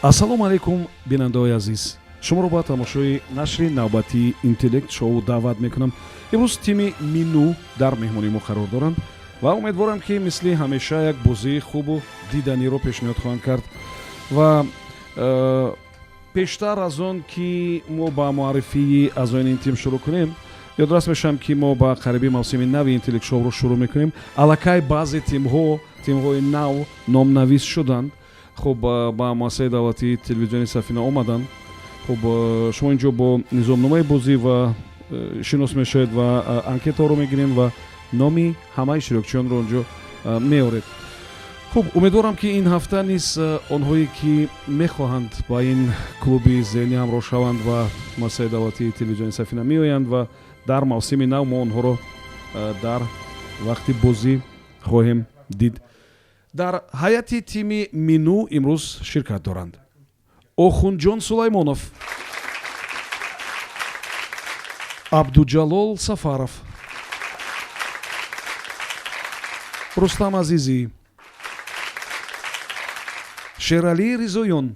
Ассалому алайкум, бинандаҳои азиз. Шуморо ба тамошои нашри навбатии Интеллект шоу даъват мекунам. Имрӯз тими Мину дар меҳмонии мо қарор доранд ва умедворам, ки мисли ҳамеша як бозии хубу диданиро пешниҳод хоҳанд кард. Ва пештар аз он ки мо ба муаррифии аъзоёни ин тим шурӯъ кунем, ёдрас мешавам, ки мо ба қариби мавсими нави Интеллект шоуро шурӯъ мекунем. Аллакай баъзе тимҳо, тимҳои нав номнавис шуданд. Хуб, ба муассисаи давлатии телевизиони Сафина омаданд. Хуб, шумо ин ҷо бо низомномаи бозӣ ва шинос мешавед ва анкетаро мегирем ва номи ҳамаи иштирокчиёнро он ҷо меоред. Хуб, умедворам, ки ин ҳафта низ онҳое, ки мехоҳанд ба ин клуби зеҳнӣ ҳамроҳ шаванд ва муассисаи давлатии телевизиони Сафина меоянд ва дар мавсими нав мо онҳоро дар вақти бозӣ хоҳем дид. Дар ҳайати тими Мину имрӯз ширкат доранд: Охунҷон Сулаймонов, Абдуҷалол Сафаров, Рустам Азизӣ, Шералӣ Ризоён,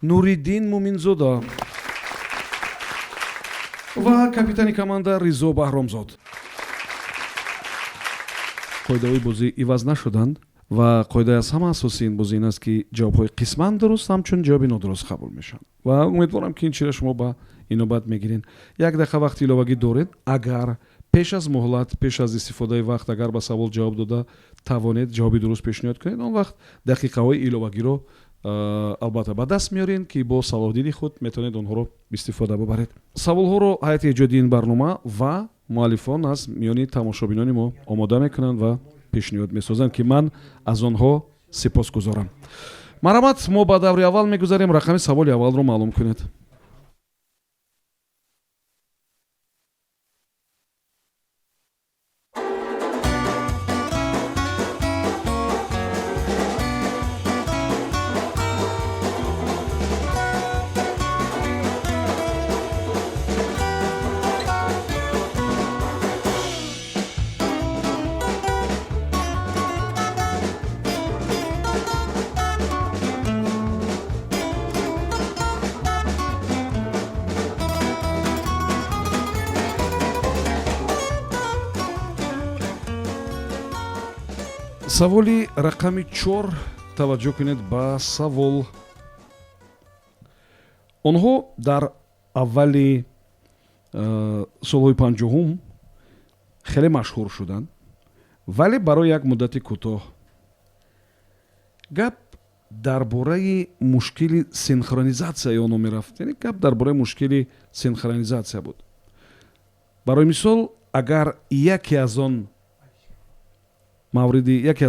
Нуриддин Муминзода ва капитани команда Ризо Баҳромзод. Қоидаҳои бозӣ иваз нашуданд ва қоидаи аз ҳама асосии ин бозӣ ин аст, ки ҷавобҳои қисман дуруст ҳамчун ҷавоби нодуруст қабул мешаванд. Ва умедворам, ки ин чизро шумо ба инобат мегиред. Як дақиқа вақти иловагӣ доред. Агар пеш аз муҳлат, пеш аз истифодаи вақт, агар ба савол ҷавоб дода тавонед, ҷавоби дуруст пешниҳод кунед, он вақт дақиқаҳои иловагиро албатта ба даст меоред, ки бо салоҳдиди худ метавонед онҳоро истифода бубаред. Саволҳоро ҳайати эҷодии ин барнома ва муаллифон аз миёни тамошобинони мо омода мекунанд ва пешниҳод месозанд, ки ман аз онҳо сипосгузорам. Марҳамат, мо ба даври аввал мегузарем. Рақами саволи аввалро маълум кунед. Саволи рақами 4. Таваҷҷӯҳ кунед ба савол. Онҳо дар аввали солҳои 50-ум хеле машҳур шуданд, вале барои як муддати кӯтоҳ. Гап дар бораи мушкили синхронизатсияи онҳо мерафт, яъне гап дар бораи мушкили синхронизатсия буд. Барои мисол, агар яке аз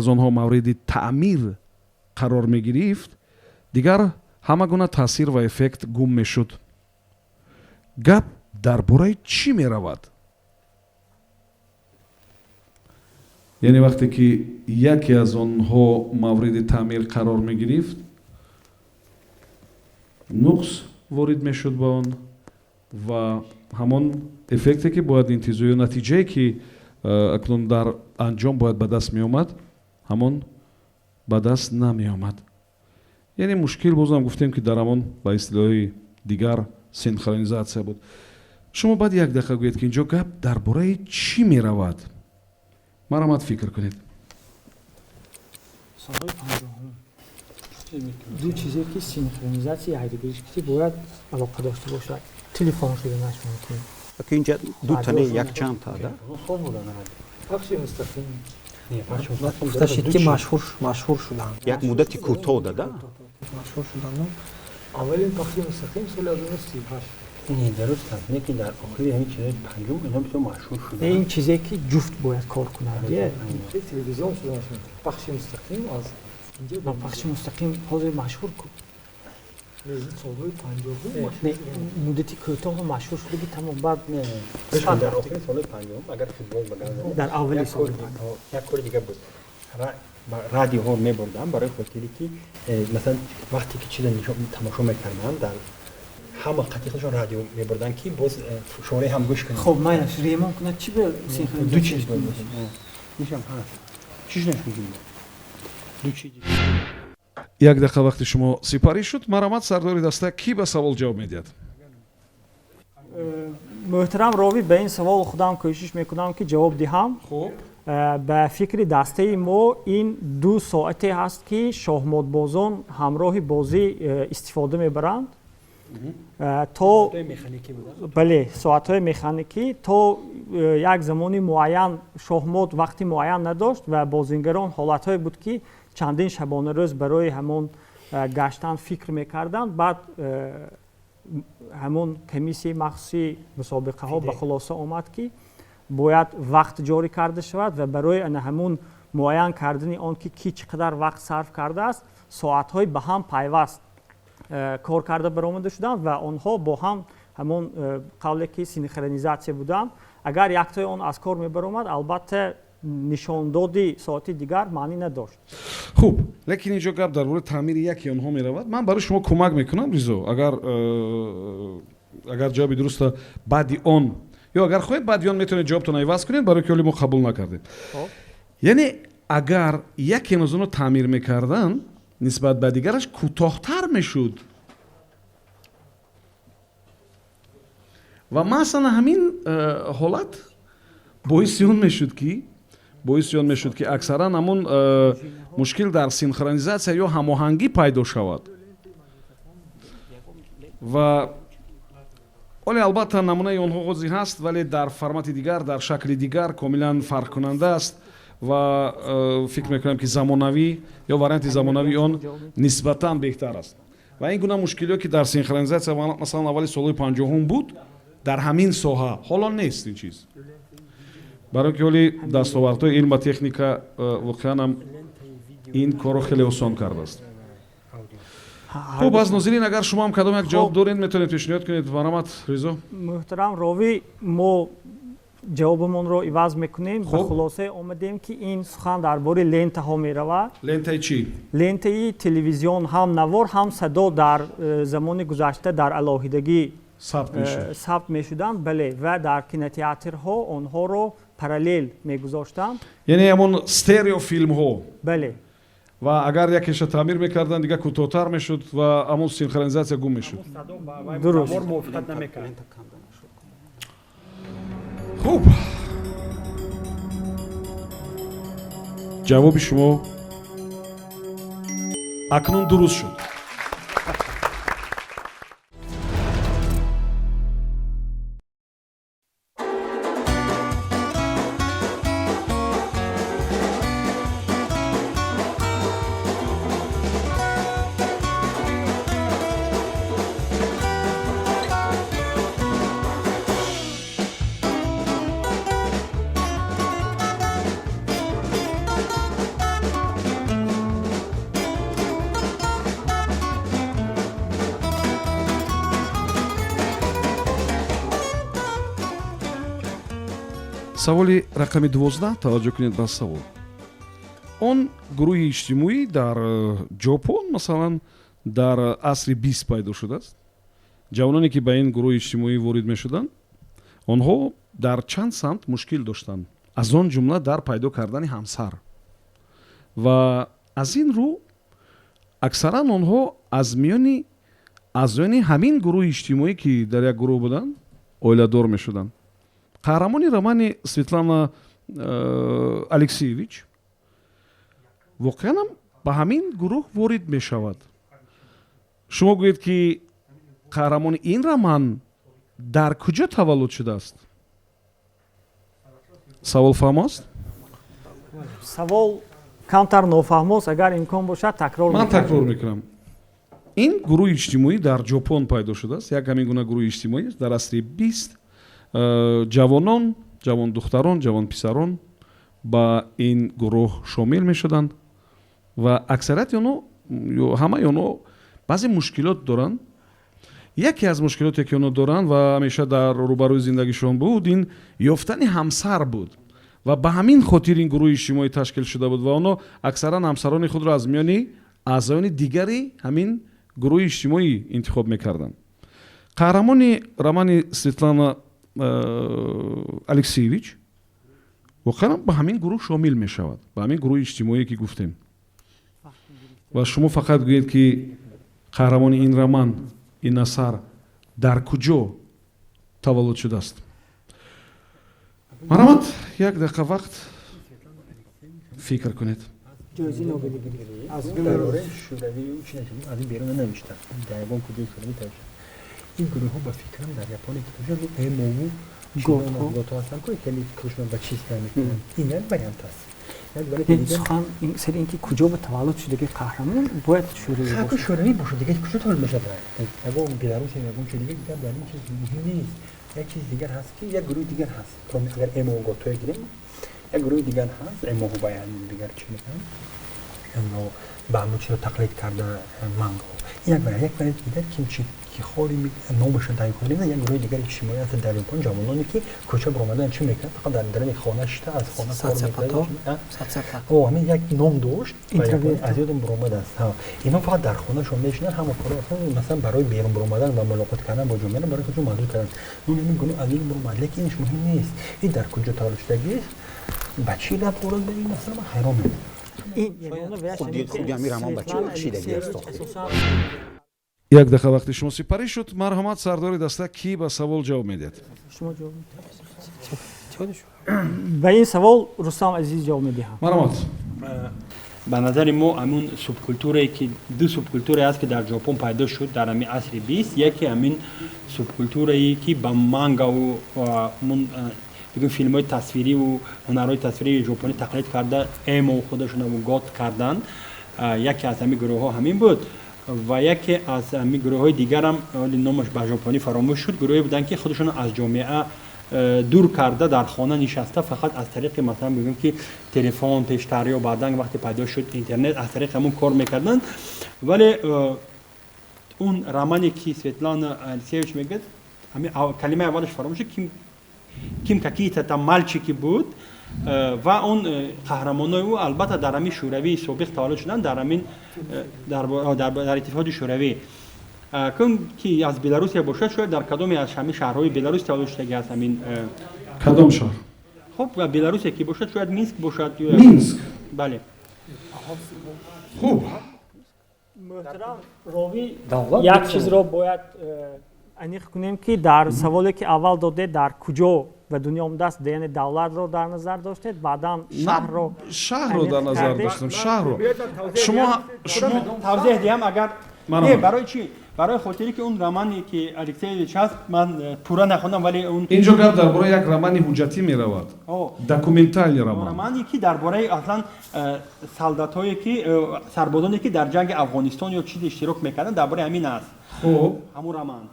онҳо мавриди таъмир қарор мегирифт, дигар ҳама гуна таъсир ва эффект гум мешуд. Гап дар бораи чӣ меравад? Яъне вақте ки яке аз онҳо мавриди таъмир қарор мегирифт, нуқс ворид мешуд ба он ва ҳамон эффекте, ки бояд интизор ё натиҷае, ки акнун дар анҷом бояд ба даст меомад, ҳамон ба даст намеомад. Яъне мушкил, бозам гуфтем, ки дар ҳамон, ба истилоҳи дигар, синхронизатсия буд. Шумо баъд як дақиқа гӯед, ки инҷо гап дар бораи чӣ меравад. Марҳамат, фикр кунед. Солҳои 50-ум ду чизе, ки синхронизатсия ҳайдигириш бояд алоқа дошта бошад, телефон шуданаш мумкин. Ки инҷа ду тане, якчанд та да. Пахши мустақим гуфта ки машҳур шуданд. Як муддати кӯтоҳ дада. Машҳур шуданд. Аввалин пахши мустақим соли 1938. Не, дуруст аст, не, ки дар охири ҳамин чизҳои панҷум инҳо бисёр машҳур шуданд. Ин чизе, ки ҷуфт бояд кор кунад. Телевизион шуданаш, пахши мустақим аз пахши мустақим ҳозир машҳур солҳои 50-ум. Муддати кӯтоҳ машҳур шудаги, тамом, баъд. Дар охири солҳои 50-ум, агар футбол багардем. Дар аввали сол. Як кори дигар буд: радиоҳо мебурдам барои хотире ки масалан, вақте ки чиза тамошо мекарданд, дар ҳама қатъи худшон радио мебурданд, ки боз шораи ҳам гӯш кунанд. Хоб, майлаш, ремонт кунад, чӣ ба ду чиз бояд бошад. Нишам ҳаст, чӣ шунаш мумкин? Як дақиқа вақти шумо сипарӣ шуд. Марҳамат, сардори даста, кӣ ба савол ҷавоб медиҳад? Муҳтарам ровӣ, ба ин савол худам кӯшиш мекунам, ки ҷавоб диҳам. Хуб. Ба фикри дастаи мо, ин ду соате ҳаст, ки шоҳмотбозон ҳамроҳи бозӣ истифода мебаранд то бале, соатҳои механикӣ. То як замони муайян шоҳмот вақти муайян надошт ва бозингарон ҳолатҳое буд, ки чандин шабонарӯз барои ҳамон гаштан фикр мекарданд. Баъд ҳамон комиссияи махсуси мусобиқаҳо ба хулоса омад, ки бояд вақт ҷорӣ карда шавад ва барои ана ҳамун муайян кардани он, ки кӣ чӣ қадар вақт сарф кардааст, соатҳои ба ҳам пайваст кор карда баромада шуданд ва онҳо бо ҳам ҳамон қавле ки синхронизатсия буданд. Агар яктои он аз кор мебаромад, албатта, нишондоди соати дигар маънӣ надошт. Хуб, лекин инҷо гап дар бораи таъмири яке онҳо меравад. Ман барои шумо кӯмак мекунам, Ризо, агар ҷавоби дуруста баъди он ё агар хоҳед, баъди он метавонед ҷавобтон иваз кунед, барои ки ҳоли мо қабул накардем. Яъне агар яке аз онҳо таъмир мекарданд, нисбат ба дигараш кӯтоҳтар мешуд ва масалан ҳамин ҳолат боиси он мешуд, ки аксаран ҳамон мушкил дар синхронизатсия ё ҳамоҳангӣ пайдо шавад. Ва оле, албатта, намунаи онҳо ҳозир ҳаст, вале дар формати дигар, дар шакли дигар, комилан фарқкунанда аст ва фикр мекунам, ки замонавӣ ё варианти замонавии он нисбатан беҳтар аст. Ва ин гуна мушкилиҳо, ки дар синхронизатсия, масалан, аввали солҳои 50-ум буд дар ҳамин соҳа, ҳоло нест ин чиз, барои ки ҳоли дастовардҳои илм ва техника воқеан ҳам ин корро хеле осон кардааст. Хуб, аз нозирин агар шумо ҳам кадом як ҷавоб доред, метавонед пешниҳод кунед. Марҳамат, Ризо. Муҳтарам ровӣ, мо ҷавобамонро иваз мекунем. Ба хулосае омадем, ки ин сухан дар бораи лентаҳо меравад. Лентаи чӣ? Лентаи телевизион, ҳам навор, ҳам садо дар замони гузашта дар алоҳидагӣ сабт мешуданд, бале, ва дар кинотеатрҳо онҳоро параллел мегузоштанд. Яъне ҳамон стереофилмҳо? Бале. Ва агар якеша таъмир мекарданд, дигар кӯтоҳтар мешуд ва ҳамон синхронизатсия гум мешуд. Дуруст. Хуб, ҷавоби шумо акнун дуруст шуд. Саволи рақами 12. Таваҷҷӯҳ кунед ба савол. Он гурӯҳи иҷтимоӣ дар Ҷопон, масалан, дар асри 20 пайдо шудааст. Ҷавононе, ки ба ин гурӯҳи иҷтимоӣ ворид мешуданд, онҳо дар чанд самт мушкил доштанд, аз он ҷумла дар пайдо кардани ҳамсар, ва аз ин рӯ аксаран онҳо аз миёни аъзоёни ҳамин гурӯҳи иҷтимоӣ, ки дар як гурӯҳ буданд, оиладор мешуданд. Қаҳрамони романи Светлана Алексиевич воқеан ҳам ба ҳамин гурӯҳ ворид мешавад. Шумо гӯед, ки қаҳрамони ин роман дар куҷо таваллуд шудааст? Савол фаҳмост? Савол камтар нофаҳмост, агар имкон бошад, такрор. Ман такрор мекунам. Ин гурӯҳи иҷтимоӣ дар Ҷопон пайдо шудааст, як ҳамин гуна гурӯҳи иҷтимоӣ дар асри 20. Ҷавонон, ҷавондухтарон, ҷавонписарон ба ин гурӯҳ шомил мешуданд ва аксарияти онҳо ё ҳамаи онҳо баъзе мушкилот доранд. Яке аз мушкилоте, ки онҳо доранд ва ҳамеша дар рӯбарӯи зиндагишон буд, ин ёфтани ҳамсар буд ва ба ҳамин хотир ин гурӯҳи иҷтимоӣ ташкил шуда буд ва онҳо аксаран ҳамсарони худро аз миёни аъзоёни дигари ҳамин гурӯҳи иҷтимоӣ интихоб мекарданд. Қаҳрамони романи Светлана Алексеевич воқеан ба ҳамин гурӯҳ шомил мешавад, ба ҳамин гурӯҳи иҷтимоие, ки гуфтем. Ва шумо фақат гӯед, ки қаҳрамони ин роман, ин асар дар куҷо таваллуд шудааст. Марҳамат, як дақиқа вақт, фикр кунед. Ҷоизаи Нобелӣ гирифт. Аз дар бораи Шӯравӣ чӣ нашуд, аз ин берун нанавиштам, дар ягон куҷои Шӯравӣ тавишта. Ин гурӯҳҳо, ба фикрам, дар Япония ки тавишта, эмову Готҳо. Готҳо ҳастанд, ки хеле худшон ба чиз намекунанд. Ин як вариант аст, як варианти дигар. Сухан сари ин ки куҷо ба таваллуд шудаги қаҳрамон бояд Шӯравӣ Ха, ку бошад. Шӯравӣ бошад, дигар куҷо таваллуд мешавад? Ягон Беларусия, ягон чиз дигар дигар дар ин чиз муҳим нест. Як чиз дигар ҳаст, ки як гурӯҳи дигар ҳаст. Кроме агар эмо готҳое гирем, як гурӯҳи дигар ҳаст, эмоҳо ба дигар чӣ мекунанд, онҳо ба ҳамон чизро тақлид карда, мангаҳо. Ин як вариант. Як варианти дигар, кимчи кихори, номашро дар Япония, як гурӯҳи дигари иҷтимоӣ ҳаст дар Япон, ҷавононе ки кӯча баромадан чӣ мекунанд, фақат дар даруни хона шита, аз хона кор Социопатҳо? мекунанд. Социопат. О, ҳамин як ном дошт ва Интроверт. Япония аз ёдам баромадааст. Ҳа, инҳо фақат дар хонашон мешинанд, ҳама коро, масалан, барои берун баромадан ва мулоқот кардан бо ҷомеа барои худшон маҳдуд карданд. Номи ҳамин гурӯҳ аз ёдам баромад, лекин инш муҳим нест. Ин дар куҷо таваллуд шудагист, ба чӣ рабт дорад ба ин масъала, ман ҳайрон мемонам. Ин ягона ваяш Худи ҳамин ки худи ҳамин роман ба чӣ Светлана бахшидагӣ аст Алексеевич охир? асосан Як дақиқа вақти шумо сипарӣ шуд. Марҳамат, сардори даста, кӣ ба савол ҷавоб медиҳад? Шумо ҷавоб медиҳед. Ба ин савол Рустам Азиз ҷавоб медиҳам. Марҳамат. Ба назари мо, ҳамун субкултурае ки, ду субкултурае ҳаст, ки дар Ҷопон пайдо шуд дар ҳамин асри 20. Яке ҳамин субкултурае, ки ба мангаву ҳамун, бигӯем, филмҳои тасвириву ҳунарҳои тасвирии ҷопонӣ тақлид карда, эмо худашонаву гот карданд. Яке аз ҳамин гурӯҳҳо ҳамин буд ва яке аз ҳамин гурӯҳҳои дигарам, ҳоли номаш ба ҷопонӣ фаромӯш шуд, гурӯҳе буданд, ки худашонро аз ҷомеа дур карда, дар хона нишаста, фақат аз тариқи, масалан, бигӯем, ки телефон пештар ё баъдан вақте пайдо шуд интернет, аз тариқи ҳамун кор мекарданд. Вале он романе, ки Светлана Алексеевич мегӯяд, ҳамин калимаи аввалаш фаромӯш шуд, ким какие-то там мальчики буд, ва он қаҳрамонои ӯ албатта дар ҳамин Шӯравии собиқ таваллуд шуданд, дар ҳамин дар Иттифоди Шӯравӣ. Кун ки аз Беларусия бошад, шояд дар кадоме аз ҳамин шаҳрҳои Беларус таваллуд шудаги аст ҳамин. Кадом шаҳр? Хуб, Беларусия ки бошад, шояд Минск бошад ё Минск? Бале. Хуб. Муҳтарам ровӣ, Давлат як метавонад. чизро бояд аниқ кунем, ки дар саволе, ки аввал додед, дар куҷо ба дунё омадааст, яъне давлатро дар назар доштед, баъдан шаҳрро Шаҳрро дар назар кардед. доштам, шаҳрро. Шумо Тавзеҳ диҳам агар. Марҳамат. Не, барои чӣ? Барои хотире ки он романе, ки Алексеевич ҳаст, ман пурра нахондам, вале он Инҷо гап дар бораи як романи ҳуҷҷатӣ меравад, О, документальный роман. Романе, ки дар бораи аслан солдатҳое, ки сарбозоне, ки дар ҷанги Афғонистон ё чизе иштирок мекарданд, дар бораи ҳамин аст. Хуб. Ҳамун роман.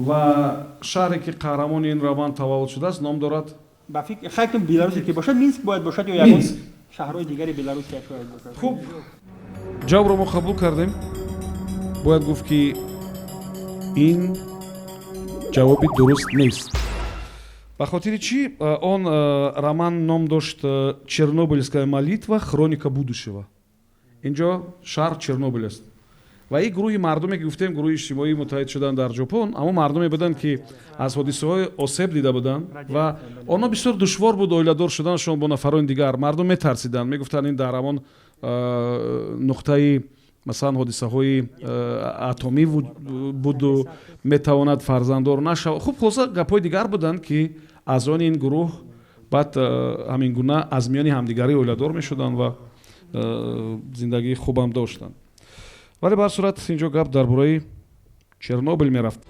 Ва шаҳре, ки қаҳрамони ин роман таваллуд шудааст, ном дорад? Ба фикр хайр, Беларусия ки бошад, Минск бояд бошад ё ягон Минск. шаҳрҳои дигари Беларусия шояд бошад. Хуб, ҷавобро мо қабул кардем. Бояд гуфт, ки ин ҷавоби дуруст нест. Ба хотири чӣ? Он роман ном дошт «Чернобыльская молитва. Хроника будущего». Инҷо шаҳр Чернобыл аст ва ин гурӯҳи мардуме, ки гуфтем, гурӯҳи иҷтимоӣ муттаҳид шуданд дар Ҷопон, аммо мардуме буданд, ки аз ҳодисаҳои осеб дида буданд ва онҳо бисёр душвор буд оиладор шуданашон бо нафарони дигар. Мардум метарсиданд, мегуфтанд, ин дар ҳамон нуқтаи, масалан, ҳодисаҳои атомӣ буду метавонад фарзанддор нашавад. Хуб, хулоса, гапҳои дигар буданд, ки аз они ин гурӯҳ баъд ҳамин гуна аз миёни ҳамдигарӣ оиладор мешуданд ва зиндагии хубам доштанд. Вале ба ҳар сурат, инҷо гап дар бораи Чернобыл мерафт.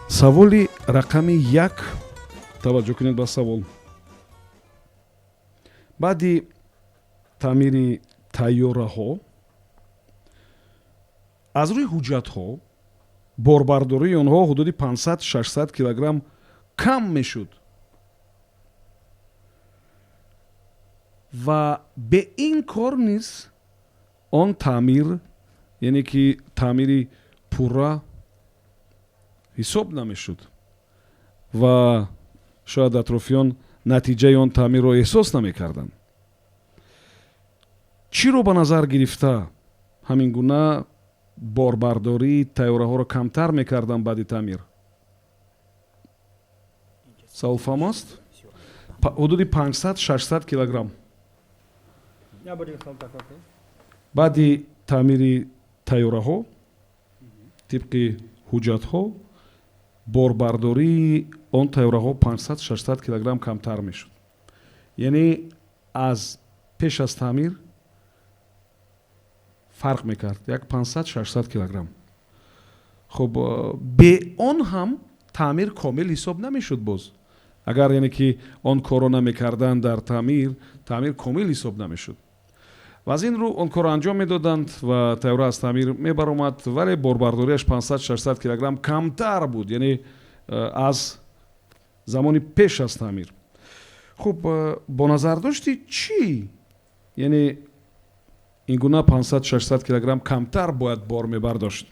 Саволи рақами 1. Таваҷҷӯҳ кунед ба савол. Баъди таъмири тайёраҳо, аз рӯи ҳуҷҷатҳо Борбардории онҳо ҳудуди 500-600 килограмм кам мешуд ва бе ин кор низ он таъмир, яъне ки таъмири пурра ҳисоб намешуд ва шояд атрофиён натиҷаи он таъмирро эҳсос намекарданд. Чиро ба назар гирифта ҳамин гуна борбардории тайёраҳоро камтар мекарданд баъди таъмир? Савол фаҳм аст? Ҳудуди 500-600 килограмм баъди таъмири тайёраҳо тибқи ҳуҷҷатҳо борбардории он тайёраҳо 500-600 килограмм камтар мешуд, яъне аз пеш аз таъмир фарқ мекард як 500-600 килограмм. Хуб, бе он ҳам таъмир комил ҳисоб намешуд. Боз агар, яъне ки он корро намекарданд дар таъмир, таъмир комил ҳисоб намешуд ва аз ин рӯ он корро анҷом медоданд ва тайёра аз таъмир мебаромад, вале борбардориаш 500-600 килограмм камтар буд, яъне аз замони пеш аз таъмир. Хуб, бо назардошти чӣ, яъне ин гуна 500-600 килограмм камтар бояд бор мебардошт?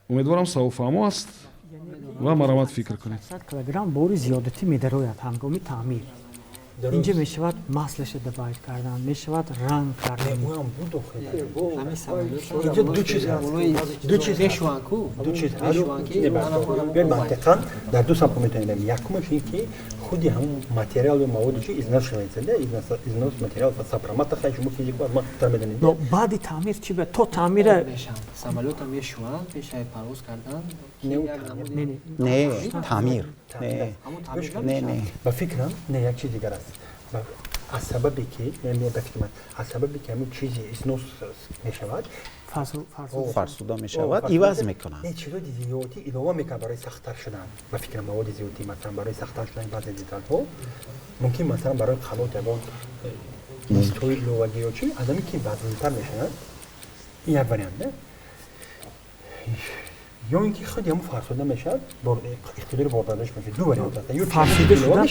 Умедворам, савол фаҳмо аст ва марамат фикр кунед. 100 килограмм бори зиёдатӣ медарояд ҳангоми таъмир. Инҷа мешавад маслаша добавить кардан, мешавад ранг кардан. Инҷа ду чиз ҳаст, ду чиз, ду чиз ҳаст. Мантиқан дар ду самт метавонем. Якумаш ин ки худи ҳамун материал ё маводи чи износ шавад, износ материал сопромата. Хай, шумо физику аз ман хубтар медонед. Баъди таъмир чи то таъмира Самолёта мешӯянд пешаи парвоз кардан. Не, таъмир не, не. Ба фикрам, не, як чиз дигар аст. Аз сабабе ки, ба фикри ман, аз сабабе ки ҳамин чизи износ мешавад, фарсуда мешавад, иваз мекунанд. Не, чизои зиёдӣ илова мекунад барои сахттар шудан. Ба фикрам, маводи зиёдӣ, масалан, барои сахттар шудани баъзе деталҳо, мумкин, масалан, барои қалот ягон листҳои иловагӣ ё чи, аз ҳамин ки вазнинтар мешавад. Ин як вариант, не, ё ин ки худи ҳамун фарсуда мешавад, иқтидори борбардориш мешавад. Ду вариант аст. Ё фарсуда шудан.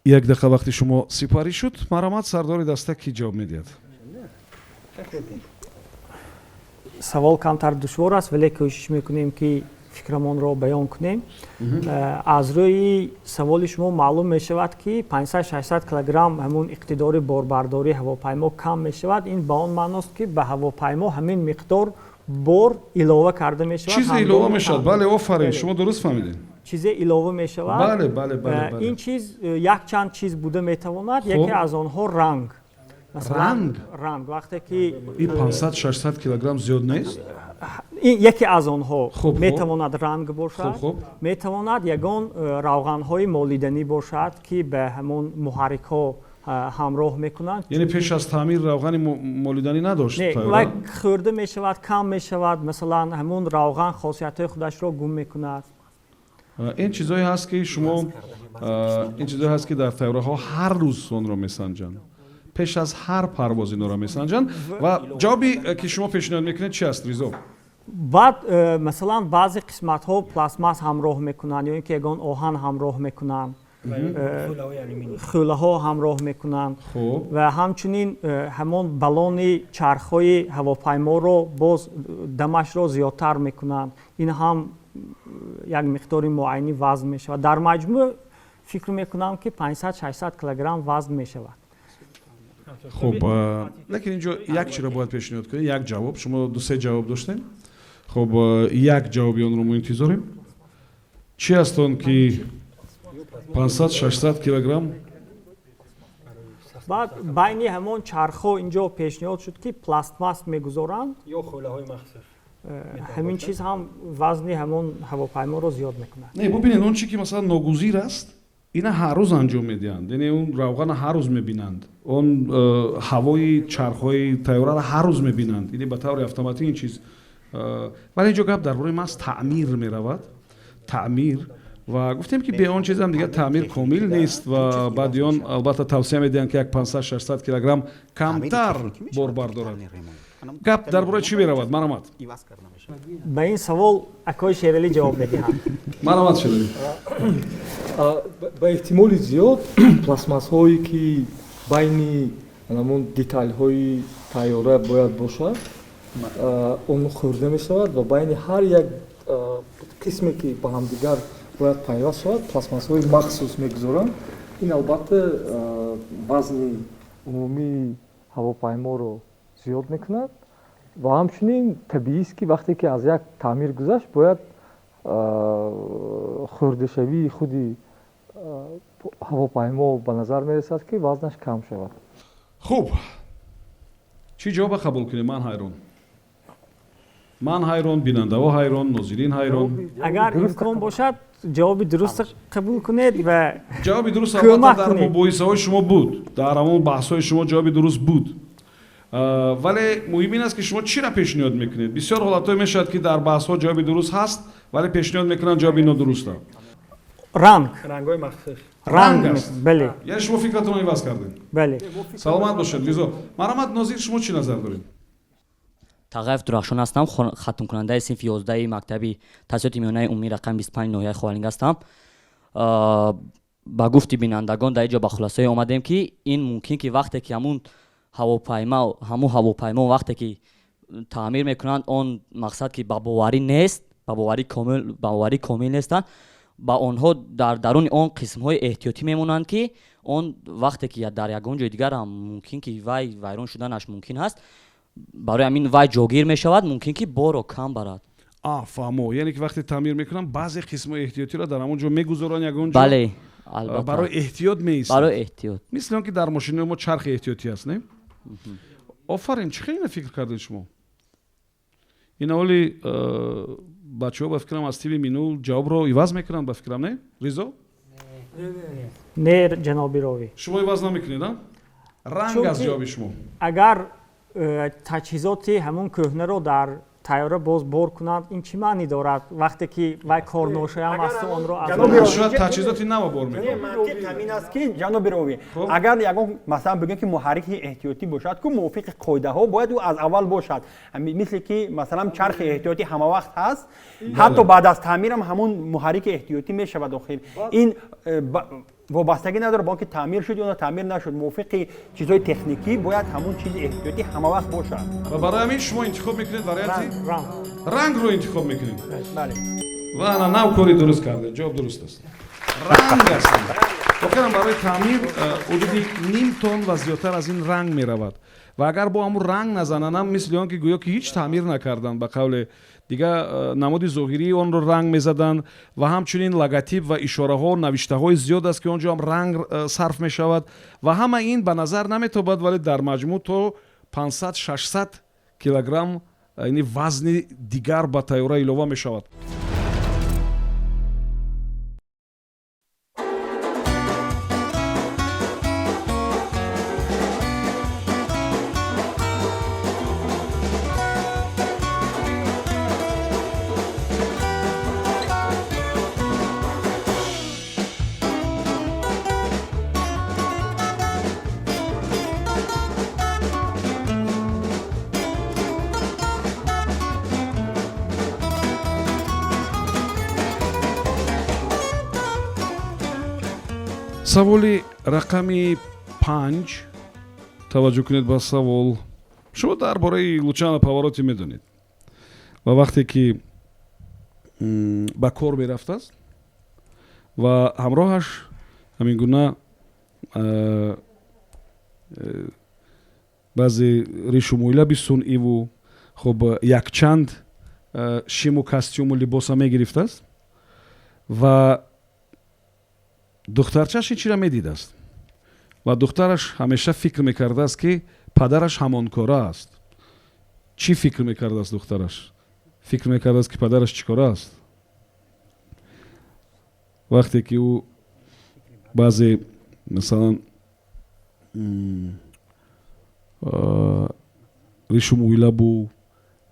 Як дақиқа вақти шумо сипарӣ шуд. Марамат, сардори даста кӣ ҷавоб медиҳад? Савол камтар душвор аст, вале кӯшиш мекунем, ки фикрамонро баён кунем. Аз рӯи саволи шумо маълум мешавад, ки 500-600 килограмм ҳамун иқтидори борбардории ҳавопаймо кам мешавад. Ин ба он маъност, ки ба ҳавопаймо ҳамин миқдор бор илова карда мешавад. Чизе илова мешавад, бале, офарин, шумо дуруст фаҳмидед. Чизе илова мешавад. Бале, бале, бале. Ин чиз якчанд чиз буда метавонад. Яке аз онҳо ранг. Ранг? Ранг, вақте ки Ин 500-600 килограмм зиёд нест? Ин яке аз онҳо метавонад ранг бошад, метавонад ягон равғанҳои молиданӣ бошад, ки ба ҳамон муҳаррикҳо ҳамроҳ мекунанд. Яъне пеш аз таъмир равғани молиданӣ надошт? Не, вай хӯрда мешавад, кам мешавад, масалан, ҳамон равған хосиятҳои худашро гум мекунад. Ин чизое ҳаст, ки шумо, ин чизое ҳаст, ки дар тайёраҳо ҳар рӯз онро месанҷанд, пеш аз ҳар парвоз инора месанҷанд. Ва ҷавоби ки шумо пешниҳод мекунед чи аст, Ризо? Баъд, масалан, баъзе қисматҳо пластмасс ҳамроҳ мекунанд ё ин ки ягон оҳан ҳамроҳ мекунанд, хӯлаҳо ҳамроҳ мекунанд ва ҳамчунин ҳамон баллони чархҳои ҳавопайморо боз дамашро зиёдтар мекунанд. Ин ҳам як миқдори муайяни вазн мешавад. Дар маҷмӯъ фикр мекунам, ки 500-600 килограмм вазн мешавад. Хуб, лекин инҷо як чиро бояд пешниҳод кунед, як ҷавоб. Шумо дусе ҷавоб доштем. Хуб, як ҷавоби онро мо интизорем. Чи аст он ки 500-600 килограмм? Баъд байни ҳамон чархҳо инҷо пешниҳод шуд, ки пластмасс мегузоранд. Ё хӯлаҳои махсус. Ҳамин чиз ҳам вазни ҳамон ҳавопайморо зиёд мекунад. Не, бубинед, он чи ки, масалан, ногузир аст, ина ҳар рӯз анҷом медиҳанд, яъне он равғана ҳар рӯз мебинанд, он ҳавои чархҳои тайёраро ҳар рӯз мебинанд, яъне ба таври автоматӣ ин чиз. Вале инҷо гап дар бораи маҳз таъмир меравад, таъмир. Ва гуфтем, ки бе он чизам дигар таъмир комил нест ва баъди он албатта тавсия медиҳанд, ки як 500-600 килограмм камтар бор бардорад. Гап дар бораи чӣ меравад? Марамат. Ба ин савол акои Шералӣ ҷавоб медиҳад. Марамат, Шералӣ. Ба эҳтимоли зиёд, пластмассҳое ки байни ҳамон деталҳои тайёра бояд бошад, он хӯрда мешавад ва байни ҳар як қисме ки ба ҳамдигар бояд пайваст шавад, пластмассҳои махсус мегузоранд. Ин албатта вазни умумии ҳавопайморо зиёд мекунад ва ҳамчунин табиист, ки вақте ки аз як таъмир гузашт, бояд хӯрдашавии худи ҳавопаймо ба назар мерасад, ки вазнаш кам шавад. Хуб, чӣ ҷавоба қабул кунем? Ман ҳайрон, ман ҳайрон, бинандаҳо ҳайрон, нозирин ҳайрон. Агар имкон бошад, ҷавоби дурустро қабул кунед ва Ҷавоби дуруст албатта дар мубоҳисаҳои шумо буд, дар ҳамон баҳсҳои шумо ҷавоби дуруст буд, вале муҳим ин аст, ки шумо чиро пешниҳод мекунед. Бисёр ҳолатҳое мешавад, ки дар баҳсҳо ҷавоби дуруст ҳаст, вале пешниҳод мекунанд ҷавоби нодуруста. Ранг. Рангҳои махсус. Ранг аст, бале. Яъне шумо фикратонро иваз кардед? Бале. Саломат бошед, Ризо. Марҳамат, нозир, шумо чӣ назар доред? Тағаев Дурахшон ҳастам, хатмкунандаи синфи 11-и мактаби таҳсилоти миёнаи умумии рақами 25 ноҳияи Ховалинг ҳастам. Ба гуфти бинандагон, дар ин ҷо ба хулосае омадем, ки ин мумкин, ки вақте ки ҳамун ҳавопайма, ҳамун ҳавопаймо вақте ки таъмир мекунанд, он мақсад ки ба боварӣ нест, ба боварӣ комил нестанд, ба онҳо дар даруни он қисмҳои эҳтиётӣ мемонанд, ки он вақте ки дар ягон ҷои дигар ҳам мумкин ки вай вайрон шуданаш мумкин ҳаст, барои ҳамин вай ҷогир мешавад, мумкин ки боро кам барад. А, фаҳмо, яъне ки вақте таъмир мекунанд, баъзе қисмҳои эҳтиётиро дар ҳамон ҷо мегузоранд, ягон ҷо. Бале, албатта. Барои эҳтиёт меистад. Барои эҳтиёт. Мисли он ки дар мошинои мо чархи эҳтиётӣ аст, не? Офарин, чӣ хел ина фикр кардед шумо? Ин аввали бачаҳо, ба фикрам, аз тими Минул ҷавобро иваз мекунанд, ба фикрам, не, Ризо? Не, ҷаноби ровӣ. Шумо иваз намекунед, а? Ранг аст ҷавоби шумо. Агар таҷҳизоти ҳамон кӯҳнаро дар тайёра боз бор кунанд, ин чӣ маънӣ дорад, вақте ки вай корношоям асту онро Шояд таҷҳизоти нава бор мекунад. Мантиқ ҳамин аст, ки, ҷаноби ровӣ, агар ягон, масалан, бигӯем, ки муҳаррики эҳтиётӣ бошад ку, мувофиқи қоидаҳо бояд ӯ аз аввал бошад, мисле ки, масалан, чархи эҳтиётӣ ҳама вақт ҳаст, ҳатто баъд аз таъмирам ҳамон муҳаррики эҳтиётӣ мешавад. Охир ин вобастагӣ надорад ба он ки таъмир шуд ё таъмир нашуд, мувофиқи чизҳои техникӣ бояд ҳамон чизи эҳтиётӣ ҳама вақт бошад. Ва барои ҳамин шумо интихоб мекунед варианти рангро интихоб мекунед? Бале. Ва ана нав кори дуруст кардед, ҷавоб дуруст аст, ранг аст. Воқеан, барои таъмир ҳудуди ним тонн ва зиёдтар аз ин ранг меравад ва агар бо ҳамун ранг назананам, мисли он ки гӯё ки ҳеҷ таъмир накарданд. Ба қавле дига, намоди зоҳирии онро ранг мезаданд ва ҳамчунин логотип ва ишораҳо, навиштаҳои зиёд аст, ки он ҷо ҳам ранг сарф мешавад ва ҳама ин ба назар наметобад, вале дар маҷмӯъ то 500-600 килограмм, яъне вазни дигар ба тайёра илова мешавад. Саволи рақами 5. Таваҷҷӯҳ кунед ба савол. Шумо дар бораи Лучано Павароти медонед ва вақте ки ба кор мерафтааст ва ҳамроҳаш ҳамин гуна баъзе ришу мӯйлаби сунъиву, хуб, якчанд шиму костюму либоса мегирифтааст ва духтарчаш ин чиро медидааст ва духтараш ҳамеша фикр мекардааст, ки падараш ҳамонкора аст. Чӣ фикр мекардааст духтараш? Фикр мекардааст, ки падараш чӣ кора аст? Вақте ки ӯ баъзе, масалан, ришу мӯйлабу,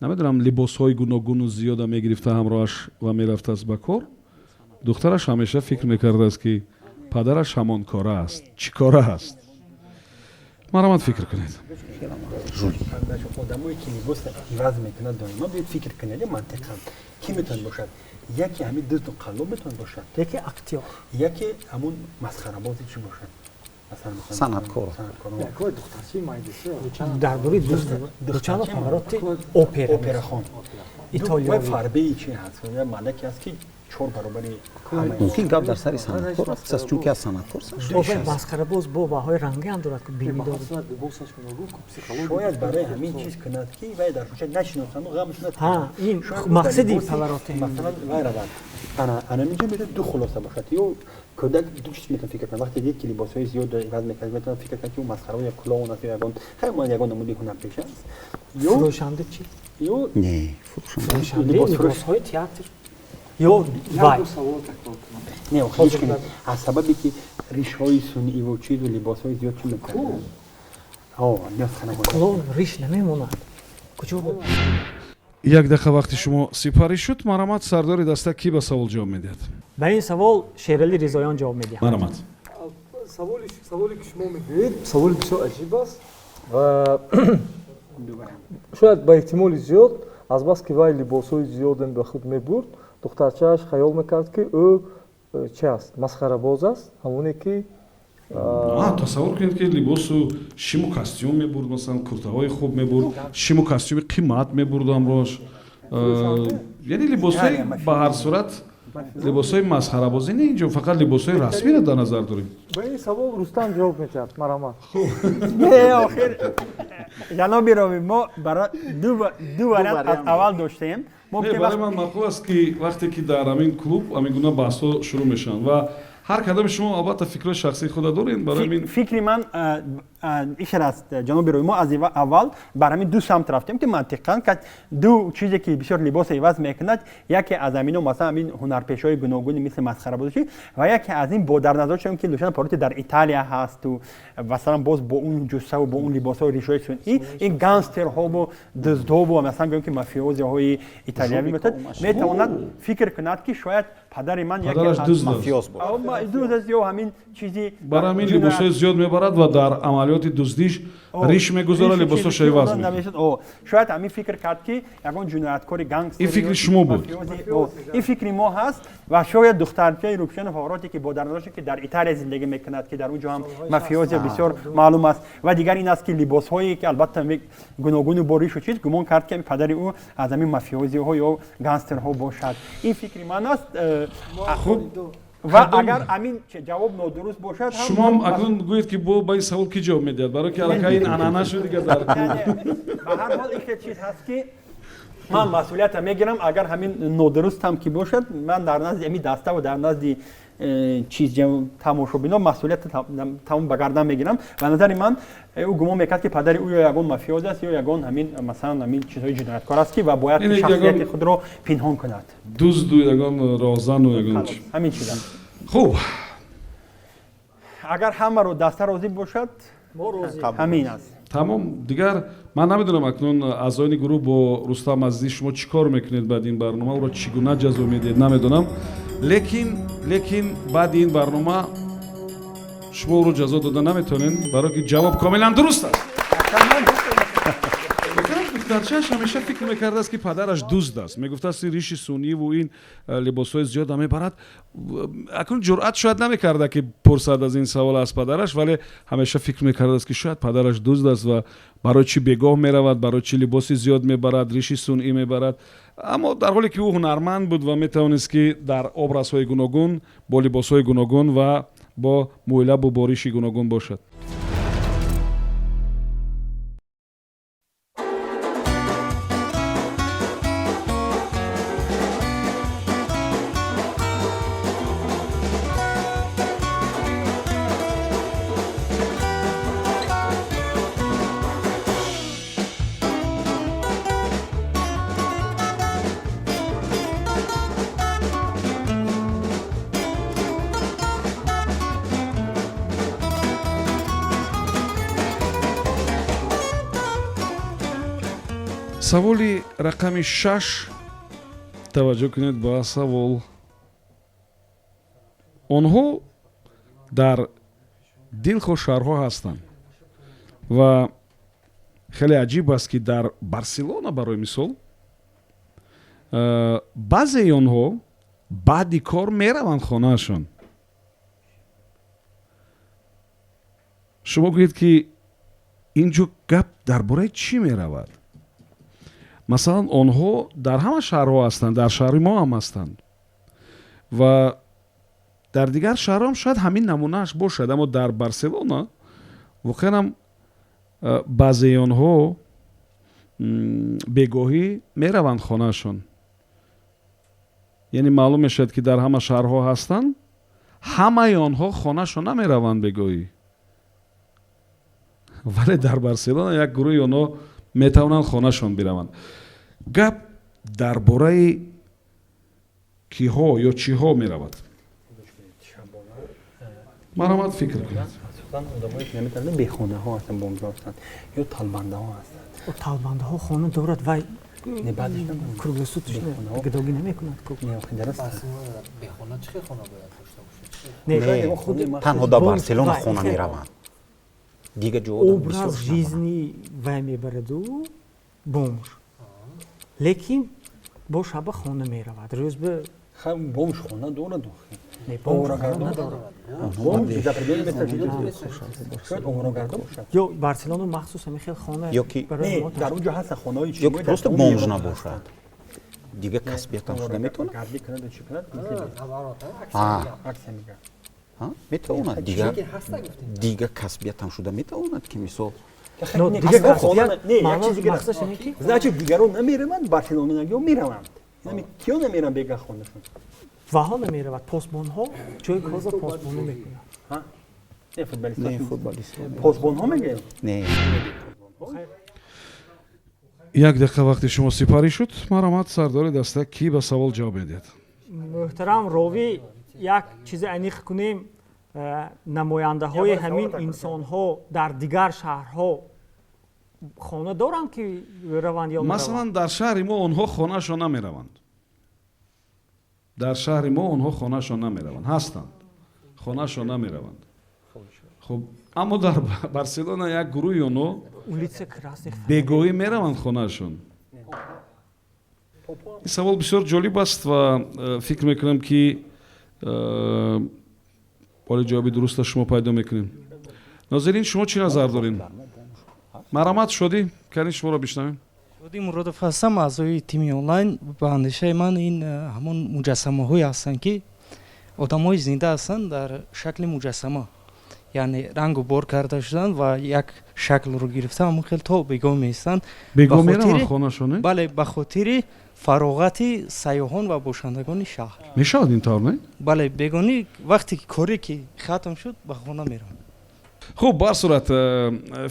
намедонам, либосҳои гуногуну зиёда мегирифта ҳамроҳаш ва мерафтааст ба кор, духтараш ҳамеша фикр мекардааст, ки падараш ҳамон кора аст. Чӣ кора аст? Марҳамат, фикр кунед. Одамое ки либоса иваз мекунад доимо, биёед фикр кунед мантиқан, ки метавонад бошад? Яке ҳамин дузду қаллоб метавонад бошад, яке актёр, яке ҳамун масхарабози чӣ бошад. Санъаткор. Дар бораи дузд Лучано Паваротти, опера операхон итолиёвӣ. Фарбеи чи ҳаст, малаке аст, ки чор баробари. Мумкин гап дар сари санъаткор аст, чунки аз санъаткор. Масхарабоз бо баҳои рангӣ ҳам дорад, бинӣ дорад. Шояд барои ҳамин чиз кунад, ки вай дар кӯча нашиносанду ғамш. Ин мақсади Паваротти. Масалан, вай равад, анаминҷо метавонад ду хулоса бошад. Ё кӯдак ду чиз метавонад фикр кунад: вақте дид, ки либосҳои зиёд иваз мекард, метавонад фикр кунад, ки ӯ масхара ё клоун аст, ё ягон хай ягон намуди ҳунарпеша аст. Ё фурӯшанда чӣ? Ё не. Фурӯшанда либосҳои театр ё вай. Не, аз сабабе ки ришҳои сунъиву чизу либосҳои зиёд чӣ мекард. Клоун риш намемонад. Куҷо? Як дақиқа вақти шумо сипарӣ шуд. Марҳамат, сардори даста, кӣ ба савол ҷавоб медиҳад? Ба ин савол Шерали Ризоён ҷавоб медиҳад. Марҳамат. Саволе ки шумо мегӯед, саволи бисёр аҷиб аст ва шояд ба эҳтимоли зиёд, азбаски вай либосҳои зиёден ба худ мебурд, духтарчааш хаёл мекард, ки ӯ чи аст, масхарабоз аст, ҳамоне ки. Тасаввур кунед, ки либосу шиму костюм мебурд, масалан, куртаҳои хуб мебурд, шиму костюми қимат мебурд ҳамроҳаш, яъне либосҳои, ба ҳар сурат, либосҳои масхарабозӣ не, инҷо фақат либосҳои расмиро дар назар дорем. Ба ин савол Рустам ҷавоб медиҳад, марҳамат. Не, охир, ҷаноби Рови, мо ду вариант аз аввал доштем. Барои ман маъқул аст, ки вақте ки дар ҳамин клуб ҳамин гуна баҳсҳо шурӯъ мешаванд ва ҳар кадоми шумо албатта фикрҳои шахсии худа дорем, барои ҳамин. Фикри ман ишар аст, ҷаноби Рови. Мо аз аввал бар ҳамин ду самт рафтем, ки мантиқан ду чизе ки бисёр либоса иваз мекунад, яке аз ҳамино, масалан, ҳамин ҳунарпешаҳои гуногуни мисли масхарабозӣ, ва яке аз ин бо дар назар доштем, ки Лучано Паваротти дар Италия ҳасту, масалан, боз бо он ҷуссаву бо он либосҳои ришҳои сунъӣ, ин гангстерҳову дуздҳову, масалан, гӯем, ки мафиозиҳои италиявӣ метавонад фикр кунад, ки шояд падари ман яке аз мафиоз бошад, дузд аст ё ҳамин чизи. Барои ҳамин либосҳои зиёд мебарад ва дар амалиёти дуздиш риш мегузорад, либосҳоша иваз мекунад. Шояд ҳамин фикр кард, ки ягон ҷинояткори гангстер. Ин фикри шумо буд. Ин фикри мо ҳаст ва шояд духтарчаи Лучано Паваротти, ки бо дар назар ки дар Италия зиндагӣ мекунад, ки дар он ҷо ҳам мафиозия бисёр маълум аст, ва дигар ин аст, ки либосҳое ки албатта гуногуну бо ришу чиз, гумон кард, ки падари ӯ аз ҳамин мафиозиҳо ё гангстерҳо бошад. Ин фикри ман аст. Хуб. Ва агар ҳамин ҷавоб нодуруст бошад. Шумоам акнун гӯед, ки бо ба ин савол кӣ ҷавоб медиҳад, барое ки аллакай ин анъана шуд дига дар. Ба ҳар ҳол, ин чиз ҳаст, ки ман масъулиятро мегирам. Агар ҳамин нодурустам ки бошад, ман дар назди ҳамин даста ва дар назди чиз тамошобино масъулиятро тамом ба гардан мегирам. Ба назари ман, ӯ гумон мекард, ки падари ӯ ё ягон мафиоз аст, ё ягон ҳамин, масалан, ҳамин чизҳои ҷинояткор аст, ки ва бояд шахсияти худро пинҳон кунад. Дузду ягон роҳзану ягон. Ҳамин чиз аст. Хуб. Агар ҳамаро даста розӣ бошад, ҳамин аст. Тамом. Дигар ман намедонам, акнун аъзоёни гурӯҳ бо Рустам Азизӣ шумо чӣ кор мекунед баъди ин барнома, ӯро чӣ гуна ҷазо медиҳед, намедонам, лекин баъди ин барнома шумо ӯро ҷазо дода наметавонед, барое ки ҷавоб комилан дуруст аст. Духтарчааш ҳамеша фикр мекардааст, ки падараш дузд аст. Мегуфтааст, ин риши сунъиву ин либосҳои зиёда мебарад. Акнун ҷуръат шояд намекарда, ки пурсад аз ин савол аз падараш, вале ҳамеша фикр мекардааст, ки шояд падараш дузд аст ва барои чӣ бегоҳ меравад, барои чӣ либоси зиёд мебарад, риши сунъӣ мебарад. Аммо дар ҳоле ки ӯ ҳунарманд буд ва метавонист, ки дар образҳои гуногун, бо либосҳои гуногун ва бо мӯйлабу бориши гуногун бошад. Саволи рақами 6. Таваҷҷӯҳ кунед ба савол. Онҳо дар дилхоҳ шаҳрҳо ҳастанд. Ва хеле аҷиб аст, ки дар Барселона, барои мисол, баъзеи онҳо баъди кор мераванд хонаашон. Шумо гӯед, ки ин ҷо гап дар бораи чӣ меравад? Масалан, онҳо дар ҳама шаҳрҳо ҳастанд, дар шаҳри мо ҳам ҳастанд ва дар дигар шаҳрҳоам шояд ҳамин намунааш бошад, аммо дар Барселона воқеан ҳам баъзеи онҳо бегоҳӣ мераванд хонаашон. Яъне маълум мешавад, ки дар ҳама шаҳрҳо ҳастанд, ҳамаи онҳо хонаашон намераванд бегоҳӣ, вале дар Барселона як гурӯҳи онҳо метавонанд хонаашон бираванд. Гап дар бораи киҳо ё чиҳо меравад? Марҳамат, фикр кунед. Асосан одамое ки наметавонанд, бехонаҳо ҳастанд, бомжҳо ҳастанд ё талбандаҳо ҳастанд. Талбандаҳо хона дорад, вай Не, баъдеш намедонам. Круглосуточно Бехонаҳо. Гадогӣ намекунад ку. Не, охи, дараст. Бехона чӣ хел хона бояд дошта бошад? Не, Не, худ- хонаи махсус. Танҳо дар бомж Барселона вай, хона хел мераванд, дигар ҷоҳо образ жизни вай мебараду бомж, лекин бо шаба хона меравад, рӯз ба Ха, бомж хона дорад охи. Не, бомж хона Оворагард надорад. Бомж за пределы места жительства. Шояд оворагард бошад. Ё Барселона махсус ҳамин хел хона Ё ки- барои Не, мо дар он ҷо ҳастанд хонаҳои ё ки иҷтимоӣ, дар просто тамоми бомж Европа набошад, ҳастанд. Дигар касбиятам шуда метавонад. Гардӣ кунад, чӣ кунад, мисли аксия мегӯяд. Метавонад дигар касбиятам шуда метавонад, ки мисол Но, Не, дигар асло хона касбият не, як маъно чизи дигар аст. мақсадаш ҳамин ки Значит, дигарон намераванд, барселонагиҳо мераванд. Ҳами киё намеранд бега хонашон? Ваҳо намеравад, посбонҳо ҷои корро посбонӣ мекунанд. Не, Не, футболистҳо. Футболист. Посбонҳо мегӯем. Не. Як дақиқа вақти шумо сипарӣ шуд. Марҳамат, сардори даста, кӣ ба савол ҷавоб медиҳад? Муҳтарам ровӣ, як чизе аниқ кунем. Намояндаҳои ҳамин инсонҳо дар дигар шаҳрҳо хона доранд, ки раванд ё нараванд? Масалан, дар шаҳри мо онҳо хонаашон намераванд. Дар шаҳри мо онҳо хонаашон намераванд, ҳастанд, хонаашон намераванд. Хуб, аммо дар Барселона як гурӯҳи онҳо Улица Красных бегоҳӣ мераванд хонаашон. Ин савол бисёр ҷолиб аст ва фикр мекунам, ки ҳоли ҷавоби дуруста шумо пайдо мекунем. Нозирин, шумо чӣ назар дорем? Марҳамат, Шодӣ, кани шуморо бишнавем. Шодӣ Муродов ҳастам, аъзои тими онлайн. Ба андешаи ман, ин ҳамон муҷассамаҳое ҳастанд, ки одамҳои зинда ҳастанд дар шакли муҷассама, яъне рангу бор карда шуданд ва як шаклро гирифта, ҳамон хел то бегоҳ меистанд. Бегоҳ Ба мераванд хотири- хонаашон, не? Бале, ба хотири фароғати сайёҳон ва бошандагони шаҳр. Мешавад ин тавр, не? Бале, бегонӣ вақте ки коре ки хатм шуд, ба хона мераванд. Хуб, ба ҳар сурат,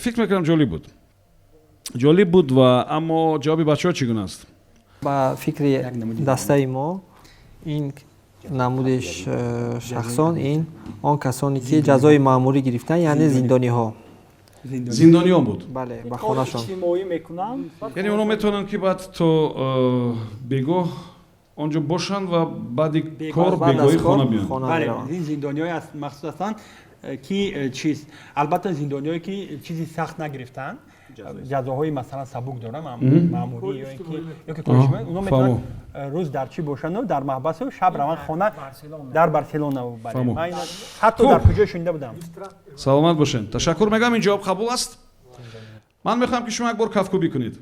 фикр мекунам, ҷолиб буд, ҷолиб буд ва аммо ҷавоби бачаҳо чӣ гуна аст? Ба фикри дастаи мо, ин намуди шахсон ин он касоне ки ҷазои маъмурӣ гирифтанд, яъне зиндониҳо. Зиндониён буд? Бале, ба Кор хонашон. Иҷтимоӣ мекунанд. Яъне онҳо метавонанд, ки баъд то бегоҳ он ҷо бошанд ва баъди кор Баъд аз бегоҳӣ кор хона биёнд. хона Бале, мераванд. ин зиндониҳое махсус ҳастанд, ки чиз, албатта, зиндониҳое ки чизи сахт нагирифтанд, ҷазоҳои масалан сабук доранд, маъмурӣ ё ин ки ё ки кори иҷтимоӣ, онҳо метавонанд рӯз дар чӣ бошанду дар маҳбасу шаб раванд хона дар Барселона. Бале. Фаҳмо. Ман ина ҳатто дар куҷо шунида будам. Саломат бошед, ташаккур мегӯям, ин ҷавоб қабул аст. Ман мехоҳам, ки шумо як бор кафкӯбӣ кунед.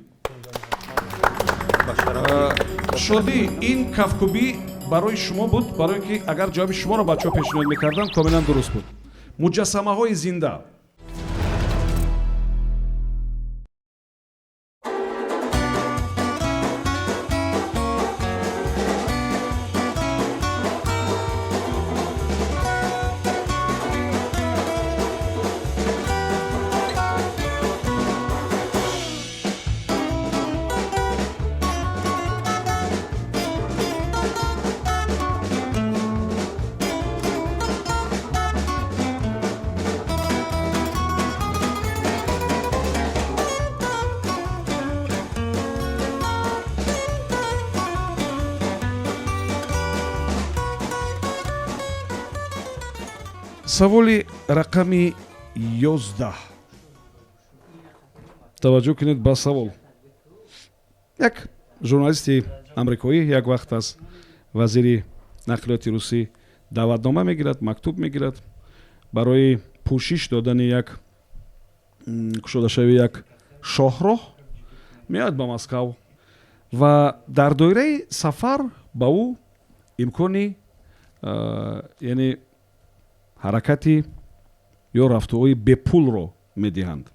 Шодӣ, ин кафкӯбӣ барои шумо буд, барои ки агар ҷавоби шуморо бачаҳо пешниҳод мекарданд, комилан дуруст буд: муҷассамаҳои зинда. Саволи рақами 11. Таваҷҷӯҳ кунед ба савол. Як журналисти амрикоӣ як вақт аз вазири нақлиёти русӣ даъватнома мегирад, мактуб мегирад барои пӯшиш додани як кушодашавии як шоҳроҳ. Меояд ба Москав ва дар доираи сафар ба ӯ имкони, яъне ҳаракати ё рафтуои бепулро медиҳанд.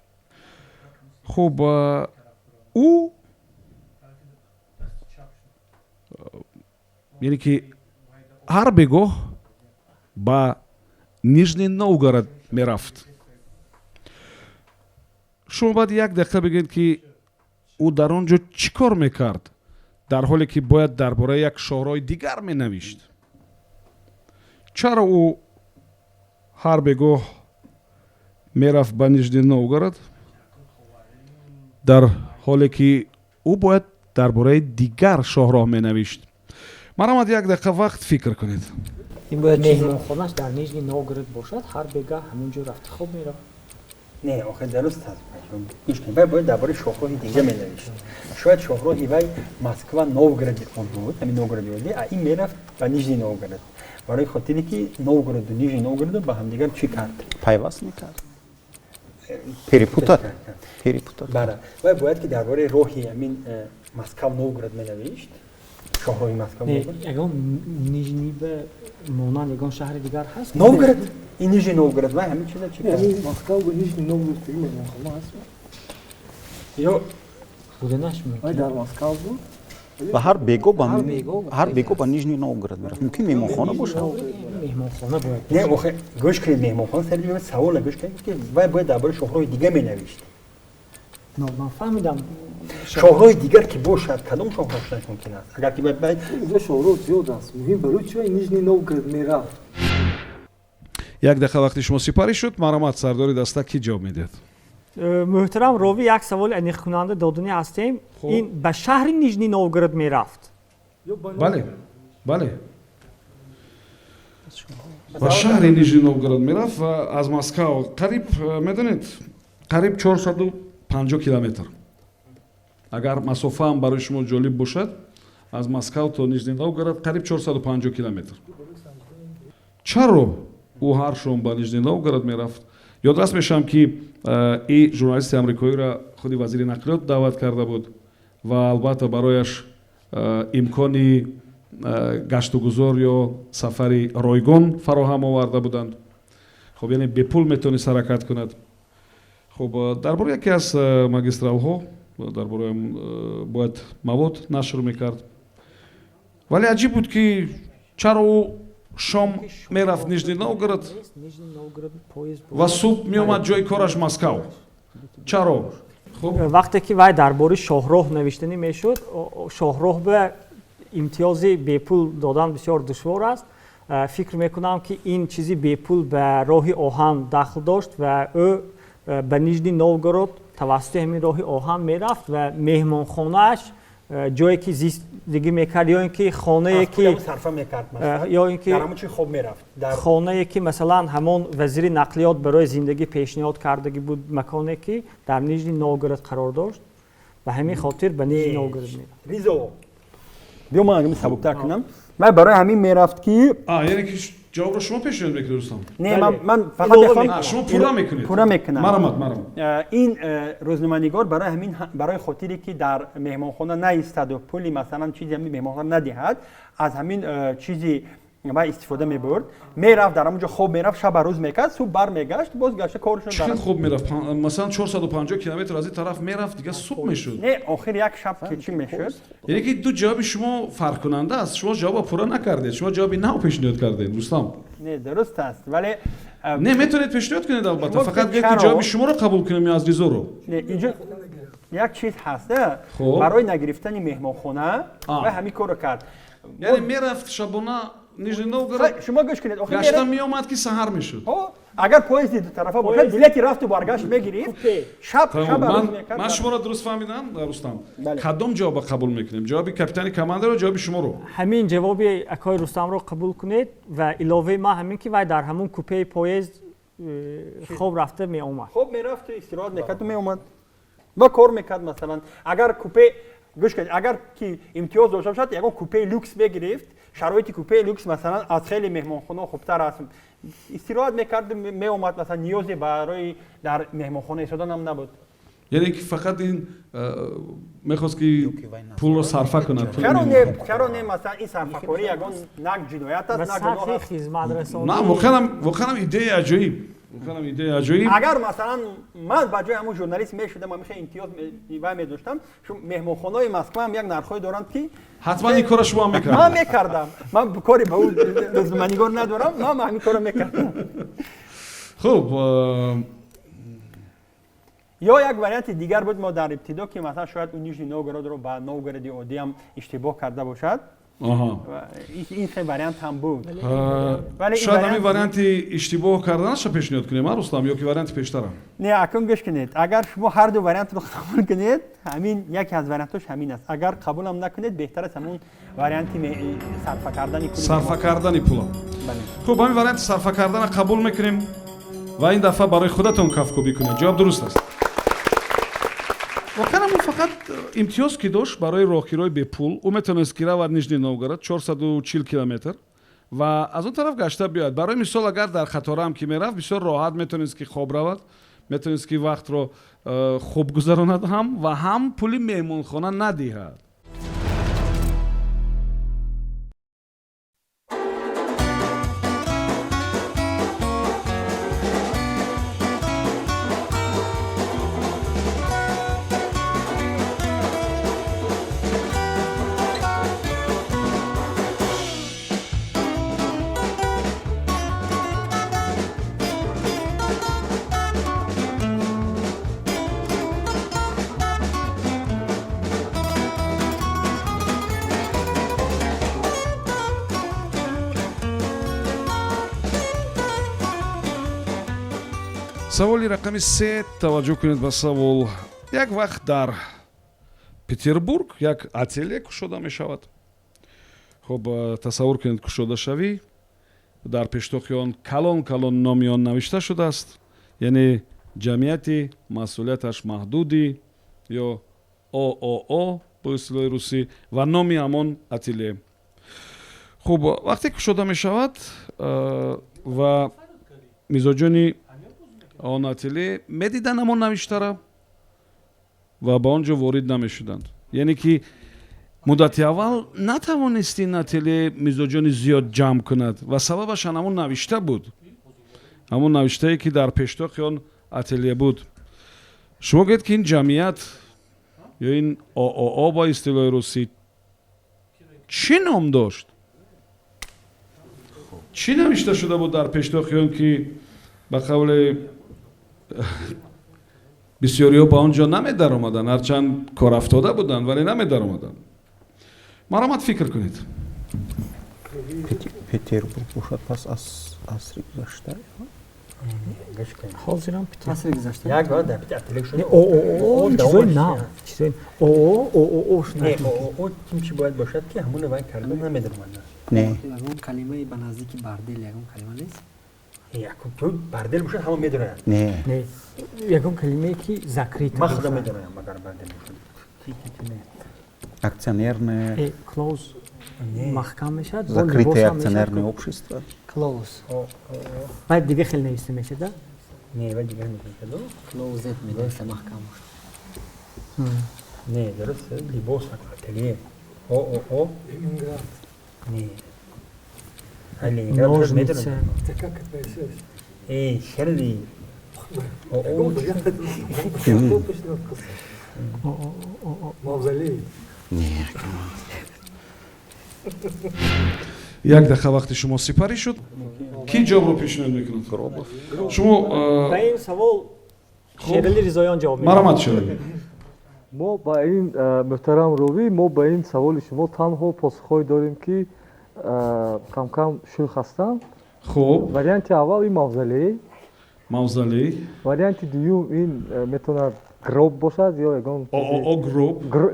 Хуб, ӯ, яъне ки ҳар бегоҳ ба Нижний Новгород мерафт. Шумо бояд як дақиқа бигӯед, ки ӯ дар он ҷо чӣ кор мекард, дар ҳоле ки бояд дар бораи як шоҳроҳи дигар менавишт. Чаро ӯ ҳар бегоҳ мерафт ба Нижний Новгород, дар ҳоле ки ӯ бояд дар бораи дигар шоҳроҳ менавишт? Марҳамат, як дақиқа вақт, фикр кунед. Меҳмонхонаш дар Нижний Новгород бошад, ҳар бегаҳ ҳамон ҷо рафта хоб мерафт. Не, охир дуруст аст. Гӯш кунед, вай бояд дар бораи шоҳроҳи дига менавишт. Шояд шоҳроҳи вай Москва Новгороди он буд, ҳамин Новгороди оддӣ, а ин мерафт ба Нижний Новгород, барои хотире ки Новгороду Нижний Новгороду ба ҳамдигар чӣ кард? Пайваст мекард, перепутать, перепутать. Бара, вай бояд ки дар бораи роҳи ҳамин Москав Новгород менавишт, шоҳроҳи Москав. Ягон Нижний ба монанд ягон шаҳри дигар ҳаст? Новгород и Нижний Новгород, вай ҳамин чиза чӣ кард? Москав ба Нижний Новгород меҳмонхона ҳаст? Ё буданаш мумкин. Вай дар Москав буд. Ва ҳар бего ба Нижний Новгород мерафт. Мумкин меҳмонхона бошад. Меҳмонхона бояд. Не, охир гӯш кунед, меҳмонхона сари савола гӯш кунед, ки вай бояд дар бораи шоҳроҳи дига менавишт. Ман фаҳмидам. Шоҳроҳи дигар ки бошад, кадом шоҳроҳ шуданаш мумкин аст, агар ки инҷо шоҳроҳ зиёд аст. Муҳим, барои чи вай Нижний Новгород мерафт? Як дақиқа вақти шумо сипарӣ шуд. Марҳамат, сардори даста, кӣ ҷавоб медиҳад? Муҳтарам ровӣ, як саволи аниқкунанда додани ҳастем. Ин ба шаҳри Нижний Новгород мерафт? Бале, ба шаҳри Нижний Новгород мерафт ва аз Москав қариб, медонед, қариб 450 километр. Агар масофаам барои шумо ҷолиб бошад, аз Москав то Нижний Новгород қариб 450 километр. Чаро ӯ ҳар шом ба Нижний Новгород мерафт? Ёдрас мешавам, ки и журналисти амрикоиро худи вазири нақлиёт даъват карда буд ва албатта барояш имкони гаштугузор ё сафари ройгон фароҳам оварда буданд. Хуб, яъне бепул метавонист ҳаракат кунад. Хуб, дар бораи яке аз магистралҳо, дар бораи бояд мавод нашр мекард. Вале аҷиб буд, ки чаро ӯ шом мерафт Нижний Новгород ва субҳ меомад ҷои кораш Москав. Чаро? Вақте ки вай дар бораи шоҳроҳ навиштанӣ мешуд, шоҳроҳ ба имтиёзи бепул додан бисёр душвор аст. Фикр мекунам, ки ин чизи бепул ба роҳи оҳан дахл дошт ва ӯ ба Нижний Новгород тавассути ҳамин роҳи оҳан мерафт ва меҳмонхонааш, ҷое ки зиндагӣ мекард, ё ин ки хонае ки ё ин ки хонае ки, масалан, ҳамон вазири нақлиёт барои зиндагӣ пешниҳод кардагӣ буд, маконе ки дар Нижний Новгород қарор дошт, ба ҳамин хотир ба Нижний Новгород мерафт. Ризо, биё, ман сабуктар кунам. Ман барои ҳамин мерафт, ки Яъне ки ҷавобро шумо пешниҳод мекунед, Рустам? Не, ман фақат мехоҳам Шумо пурра мекунед. Пурра мекунам. Марҳамат, марҳамат. Ин рӯзноманигор барои ҳамин, барои хотире ки дар меҳмонхона наистаду пули, масалан, чизи ҳамин меҳмонхона надиҳад, аз ҳамин чизи вай истифода мебурд. Мерафт, дар ҳамон ҷо хоб мерафт, шаба рӯз мекард, субҳ бармегашт, боз гашта коршон. Чӣ хел хоб мерафт? Масалан, 450 километр аз ин тараф мерафт, дига субҳ мешуд. Не, охир як шаб ки чӣ мешуд. Яъне ки ду ҷавоби шумо фарқкунанда аст. Шумо ҷавоба пурра накардед, шумо ҷавоби нав пешниҳод кардед, Рустам. Не, дуруст аст, вале Не, метавонед пешниҳод кунед, албатта. Фақат гӯед, ки ҷавоби шуморо қабул кунем ё аз Ризоро? Не, инҷо як чиз ҳаст. Барои нагирифтани меҳмонхона вай ҳамин корро кард. Яъне мерафт шабона Нижний Новгород. Шумо гӯш кунед. Гашта меомад, ки саҳар мешуд. Агар поезди дутарафа бошад, билети рафту баргашт мегирифт, шаб шаб. Ман шуморо дуруст фаҳмидам, Рустам? Кадом ҷавоба қабул мекунем, ҷавоби капитани командаро, ҷавоби шуморо? Ҳамин ҷавоби акои Рустамро қабул кунед ва иловаи ман ҳамин, ки вай дар ҳамон купеи поезд хоб рафта меомад. Хоб мерафту истироҳат мекарду меомад. Ва кор мекард, масалан, агар купе, гӯш кунед, агар ки имтиёз дошта бошад, ягон купеи люкс мегирифт, шароити купеи люкс, масалан, аз хеле меҳмонхонаҳо хубтар аст. Истироҳат мекард, меомад, масалан, ниёзе барои дар меҳмонхона истодан набуд. Яъне ки фақат ин мехост ки пулро сарфа кунад. Чаро не, чаро не? Масалан, ин сарфакорӣ ягон на ҷиноят аст, на гуноҳ аст. На, воқеанам идеяи аҷоиб, воқеанам идеяи аҷоиб. Агар, масалан, ман ба ҷои ҳамун журналист мешудам, ҳамин хел имтиёз вай медоштам, меҳмонхонаҳои Москва ҳам як нархҳое доранд ки ҳатман ин кора шумо ҳам мекардед. Ман мекардам. Ман кори ба ӯ рӯзноманигор надорам, ман ҳамин корро мекардам. Хуб. Ё як варианти дигар буд, мо дар ибтидо, ки масалан шояд ӯ Нижний Новгородро ба Новгороди оддӣ ҳам иштибоҳ карда бошад. Ин хел вариант ҳам буд. Шояд ҳамин варианти иштибоҳ карданаша пешниҳод кунем, а, Рустам, ё ки варианти пештара? Не, акун гӯш кунед, агар шумо ҳар ду вариантро қабул кунед, ҳамин яке аз вариантҳош ҳамин аст. Агар қабулам накунед, беҳтар аст ҳамун варианти сарфа кардани пули. Сарфа кардани пула. Хуб, ҳамин варианти сарфа кардана қабул мекунем ва ин дафъа барои худатон кафкӯбӣ кунед. Ҷавоб дуруст аст. Воқеан ӯ фақат имтиёз ки дошт барои роҳкирои бепул, ӯ метавонист ки равад Нижний Новгород, 440 километр, ва аз он тараф гашта биёяд. Барои мисол, агар дар қатораам ки мерафт, бисёр роҳат метавонист ки хоб равад, метавонист ки вақтро хуб гузаронад ҳам ва ҳам пули меҳмонхона надиҳад. Саволи рақами 3. Таваҷҷӯҳ кунед ба савол. Як вақт дар Петербург як ателе кушода мешавад. Хуб, тасаввур кунед, кушодашавӣ, дар пештоқи он калон калон номи он навишта шудааст, яъне ҷамъияти масъулияташ маҳдудӣ ё ООО бо истилоҳи русӣ ва номи ҳамон ателе. Хуб, вақте кушода мешавад ва мизоҷони он ателе медиданд ҳамон навиштара ва ба он ҷо ворид намешуданд. Яъне ки муддати аввал натавонист ин ателе мизоҷони зиёд ҷамъ кунад ва сабабаш ҳамон навишта буд, ҳамон навиштае ки дар пештоқи он ателе буд. Шумо гӯед ки ин ҷамъият ё ин ООО бо истилоҳи русӣ чӣ ном дошт, чӣ навишта шуда буд дар пештоқи он ки ба қавли бисёриҳо ба он ҷо намедаромаданд, ҳарчанд корафтода буданд, вале намедаромаданд. Маромад, фикр кунед. Петербург бошад, пас аз асри гузашта. Ҳозирам асри гузашта. Як бор дар ателе шуда. ООО чизои нав, чизои ООО ООО шуд. Не, ООО чӣ бояд бошад ки ҳамон вай карда намедаромаданд. Не, ягон калимаи ба наздики бордель, ягон калима нест. Якум бордель бошад, ҳама медонанд. Не, не, ягон калимае ки закрыто. Ман худам медонам, агар бордель бошад. Акционерное. Close, маҳкам мешавад. Закрытое акционерное общество. Close. Баъд дига хел нависта мешавад. Не, баъд дигар мешавад. Closed менависта, маҳкам бошад. Не, дуруст, либос, ателе. ООО. Ленинград. Не. Ленинград Ножницы. ЦК КПСС. Эй, херли. ООО. Мавзолей. Не. Як дақиқа вақти шумо сипарӣ шуд. Кӣ ҷавобро пешниҳод мекунад? Шумо. Ба ин савол Шерали Ризоён ҷавоб медиҳад. Маромад, Шерали. Мо ба ин, муҳтарам ровӣ, мо ба ин саволи шумо танҳо посухҳое дорем, ки камкам шӯх ҳастанд. Хуб. Варианти аввал ин мавзолей. Мавзолей. Варианти дуюм ин метавонад гроб бошад ё ягон ООО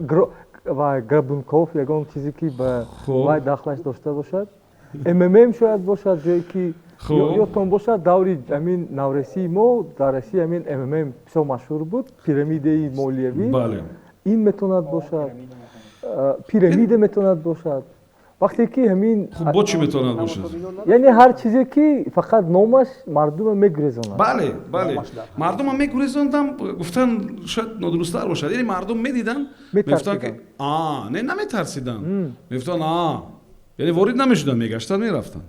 гроб ва Грабунков, ягон чизе ки ба вай дахлаш дошта бошад. МММ шояд бошад, ҷое ки Ёдтон бошад, даври ҳамин наврасии мо дар Россия ҳамин МММ бисёр машҳур буд, пирамидаи молиявӣ. Ин метавонад бошад, пирамида метавонад бошад. Вақте ки ҳамин хуб, бо чӣ метавонад бошад? Яъне ҳар чизе ки фақат номаш мардума мегурезонад. Бале, бале, мардума мегурезондам гуфтан шояд нодурусттар бошад. Яъне мардум медиданд, мегуфтанд ки а не, наметарсиданд, мегуфтанд а, яъне ворид намешуданд, мегаштанд, мерафтанд.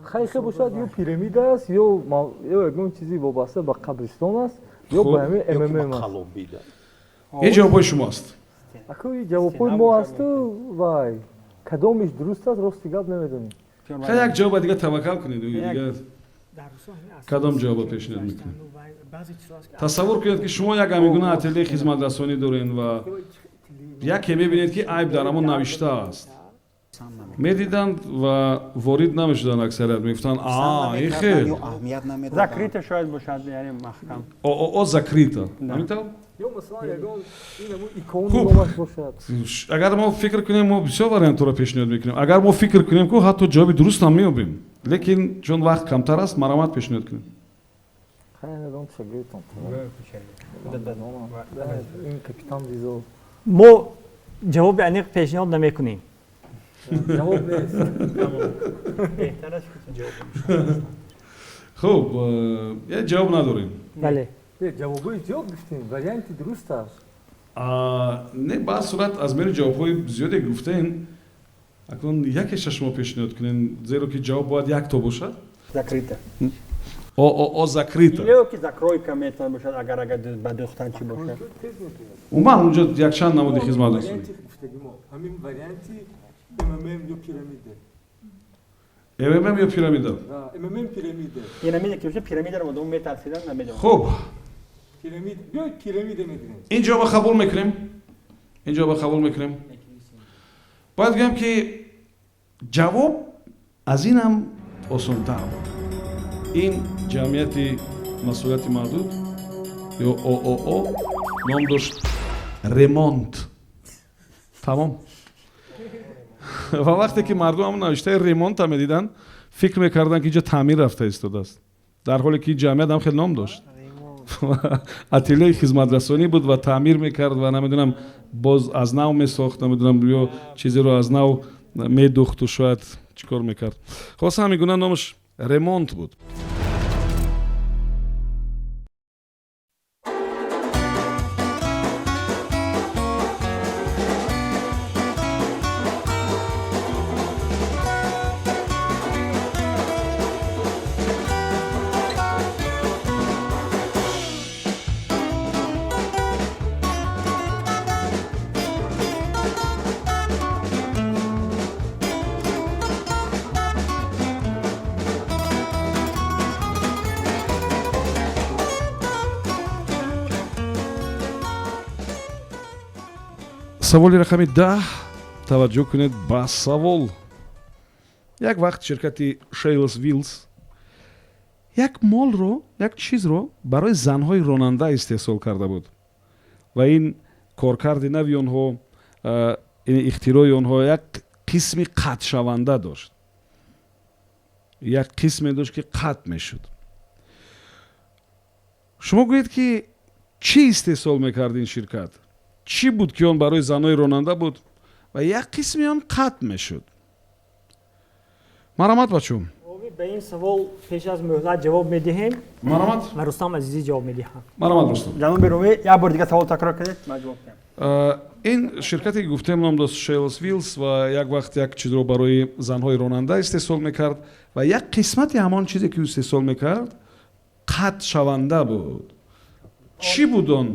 Хайхе бошад, ё пирамида аст, ё ягон чизи вобаста ба қабристон аст, ё ба ҳамин МММ аст. Ин ҷавобҳои шумо аст? Аку, ҷавобҳои мо асту вай кадомиш дуруст аст, рости гап, намедонем. Хай, як ҷавоба дига таваккал кунед. Дига кадом ҷавоба пешниҳод мекунед? Тасаввур кунед, ки шумо як ҳамин ателеи хизматрасонӣ доред ва яке мебинед, ки айб дар ҳамон навишта аст. Медиданд ва ворид намешуданд, аксарият мегуфтанд: а, ин хел. Закрыто шояд бошад, яъне маҳкам. О, закрыто, ҳамин тавр. Ё масалан ягон икони номаш бошад. Агар мо фикр кунем, мо бисёр вариантҳоро пешниҳод мекунем. Агар мо фикр кунем, ку ҳатто ҷавоби дурустам меёбем, лекин чун вақт камтар аст, марҳамат, пешниҳод кунем. Ин капитан Ризо. Мо ҷавоби аниқ пешниҳод намекунем. Ҷавоб нест. Хуб, я ҷавоб надорем. Бале. Ҷавобҳои зиёд гуфтем, варианти дуруст аст. Не, ба ҳар сурат, аз миёни ҷавобҳои зиёде гуфтем, акнун якеша шумо пешниҳод кунем, зеро ки ҷавоб бояд якто бошад. Закрыто. О, закрыто. Ё ки закройка метавонад бошад, агар ба духтан чӣ бошад. Умуман, унҷо якчанд намуди хизматрасонӣ. Ҳамин варианти МММ ё пирамида. МММ ё пирамида. МММ, пирамида. Пирамида ки бошад, пирамидаро одам метарсидан, намедонам. Хуб. Пирамид, биёед, пирамида мегирем. Ин ҷавоба қабул мекунем, ин ҷавоба қабул мекунем. Бояд гӯям, ки ҷавоб аз инам осонтар буд. Ин ҷамъияти масъулияти маҳдуд ё ООО ном дошт Ремонт. Тамом. Ва вақте ки мардум ҳамон навиштаи Ремонта медиданд, фикр мекарданд, ки инҷо таъмир рафта истодааст, дар ҳоле ки ин ҷамъият ҳам хеле ном дошт, ателеи хизматрасонӣ буд ва таъмир мекард ва, намедонам, боз аз нав месохт, намедонам, ё чизеро аз нав медухту шояд чӣ кор мекард. Хулоса, ҳамин гуна номаш Ремонт буд. Саволи рақами 10. Таваҷҷӯҳ кунед ба савол. Як вақт ширкати Шейлс Вилс як молро, як чизро барои занҳои ронанда истеҳсол карда буд ва ин коркарди нави онҳо, ин ихтирои онҳо як қисми қатъшаванда дошт, як қисме дошт, ки қатъ мешуд. Шумо гӯед, ки чӣ истеҳсол мекард ин ширкат? Чӣ буд, ки он барои занҳои ронанда буд ва як қисми он қатъ мешуд? Марҳамат, бачо. Ба ин савол пеш аз муҳлат ҷавоб медиҳем. Марҳамат. Ва Рустам Азизӣ ҷавоб медиҳам. Марҳамат, Рустам. Ҷаноби Румӣ, як бор дига савол такрор кунед, ман ҷавоб диҳам. Ин ширкате ки гуфтем, ном дошт Шейлс Вилс ва як вақт як чизро барои занҳои ронанда истеҳсол мекард ва як қисмати ҳамон чизе, ки истеҳсол мекард, қатъшаванда буд. Чӣ буд он?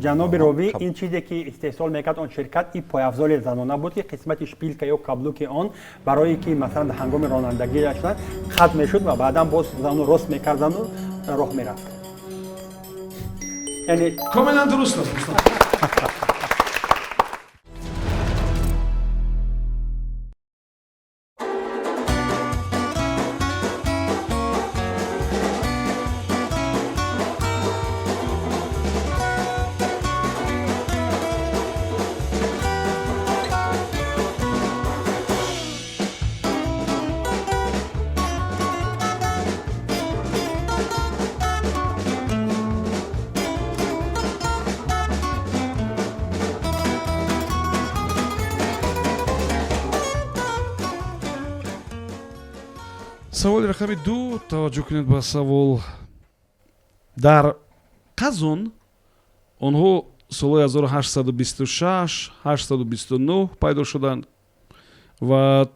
Ҷаноби Ровӣ, ин чизе, ки истеҳсол мекард он ширкат, ин пойафзоли занона буд, ки қисмати шпилька ё каблуки он барое ки, масалан, ҳангоми ронандагӣ доштан, қатъ мешуд ва баъдан боз зану рост мекардану роҳ мерафт, яъне Комилан дуруст аст, дӯстон. Саволи рақами 2. Таваҷҷӯҳ кунед ба савол. Дар Қазон онҳо солҳои 1826, 829 пайдо шуданд ва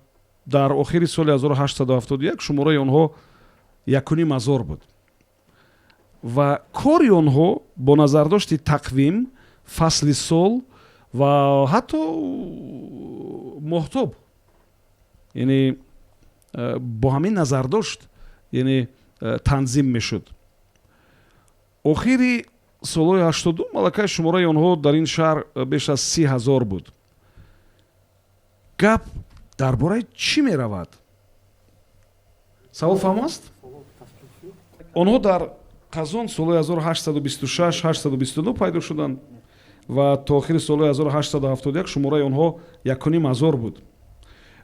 дар охири соли 1871 шумораи онҳо 1,5 ҳазор буд ва кори онҳо бо назардошти тақвим, фасли сол ва ҳатто моҳтоб, яъне бо ҳамин назардошт, яъне танзим мешуд. Охири солҳои 80 малакаи шумораи онҳо дар ин шаҳр беш аз 30 000 буд. Гап дар бораи чӣ меравад? Савол фаҳмо аст? Онҳо дар Қазон солҳои 1826, 829 пайдо шуданд ва то охири солҳои 1871 шумораи онҳо 1,5 ҳазор буд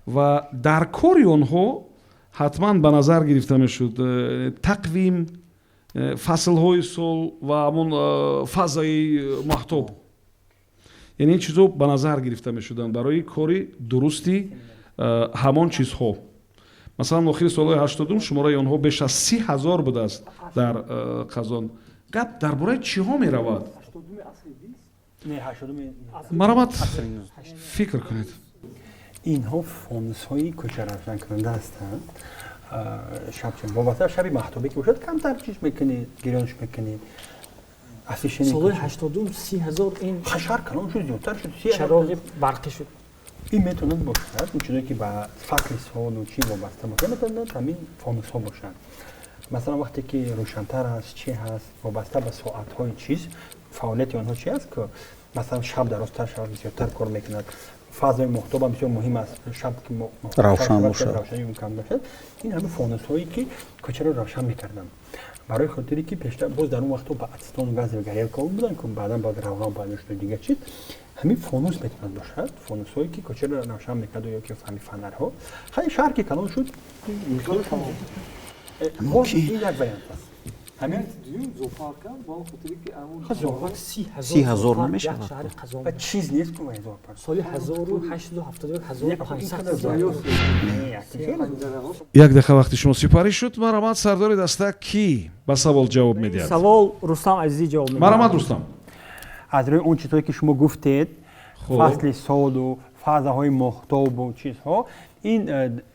ва дар кори онҳо ҳатман ба назар гирифта мешуд тақвим, фаслҳои сол ва ҳамон фазаи маҳтоб, яъне ин чизҳо ба назар гирифта мешуданд барои кори дурусти ҳамон чизҳо. Масалан, охири солҳои 80-ум шумораи онҳо беш аз 30 000 будааст дар Қазон. Гап дар бораи чиҳо меравад? Марамат, фикр кунед. Инҳо фонусҳои кӯчаравшанкунанда ҳастанд. Шаб вобаста шаби маҳтобе ки бошад, камтар чиз мекунӣ, гирёнш мекунӣ. Солҳои 80-ум 30 000 ин Шаҳр калон шуд, зиёдтар шуд. Чароғи барқӣ шуд. Ин метавонад бошад ин чизое ки ба фасли солу чӣ вобаста бошад, метавонад ҳамин фонусҳо бошанд. Масалан, вақте ки рӯшантар аст, чӣ ҳаст, вобаста ба соатҳои чиз фаъолияти онҳо чи аст, ки масалан шаб дарозтар шавад, бисёртар кор мекунад. Фазои моҳтобам бисёр муҳим аст, шаб ки равшан бошад. Равшанӣ кам бошад. Ин ҳамин фонусҳое ки кӯчаро равшан мекарданд, барои хотире ки пештар боз дар он вақтҳо ба ацетону гази горелка буданд, ки баъдан баъд равған пайдо шуду дигар чиз. Ҳамин фонус метавонад бошад, фонусҳое ки кӯчаро равшан мекарду ё ки ҳамин фонарҳо. Хеле шаҳр ки калон шуд, боз ин як вариант аст. Ҳамин зоопарка ба он хотире ки 30 000 намешавад. Чиз нест ку зоопарк. Соли 1871 1500. Як дақиқа вақти шумо сипарӣ шуд. Марамат, сардори даста кӣ ба савол ҷавоб медиҳад? Савол Рустам Азизӣ ҷавоб медиҳад. Марамат, Рустам. Аз рӯи он чизҳое ки шумо гуфтед, фасли солу фазаҳои моҳтобу чизҳо, ин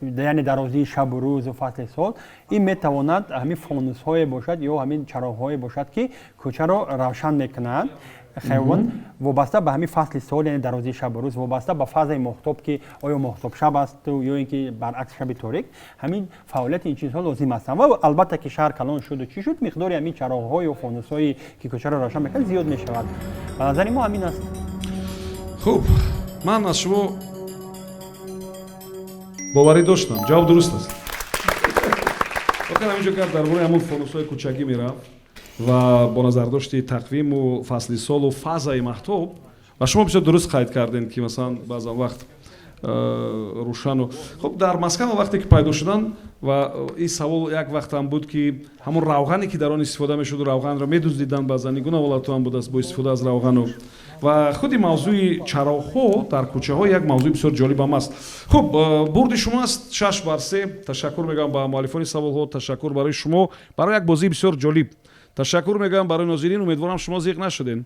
яъне дарозии шабу рӯзу фасли сол, ин метавонад ҳамин фонусҳое бошад ё ҳамин чароғҳое бошад, ки кӯчаро равшан мекунанд. Хелон вобаста ба ҳамин фасли сол, яъне дарозии шабу рӯз, вобаста ба фазаи моҳтоб, ки оё моҳтоб шаб асту ё ин ки баръакс шаби торик, ҳамин фаъолияти ин чизҳо лозим ҳастанд. Ва албатта, ки шаҳр калон шуду чӣ шуд, миқдори ҳамин чароғҳо ё фонусҳое ки кӯчаро равшан мекунад, зиёд мешавад. Ба назари мо ҳамин аст. Хуб, ман аз шумо боварӣ доштам, ҷавоб дуруст аст. Воқеан, ҳамин ҷо гап дар бораи ҳамон фонусҳои кӯчагӣ мерафт ва бо назардошти тақвиму фасли солу фазаи маҳтоб. Ва шумо бисёр дуруст қайд кардем, ки масалан баъзан вақт рӯшану хуб дар Москва вақте ки пайдо шуданд. Ва ин савол як вақтам буд, ки ҳамон равғане ки дар он истифода мешуду равғанро медуздиданд, баъзан ин гуна ҳолатҳо ҳам будааст бо истифода аз равғану. Ва худи мавзӯи чароғҳо дар кӯчаҳо як мавзӯи бисёр ҷолибам аст. Хуб, бурди шумо аст, 6 бар 3. Ташаккур мегӯям ба муаллифони саволҳо, ташаккур барои шумо барои як бозии бисёр ҷолиб, ташаккур мегӯям барои нозирин. Умедворам, шумо зиқ нашудем.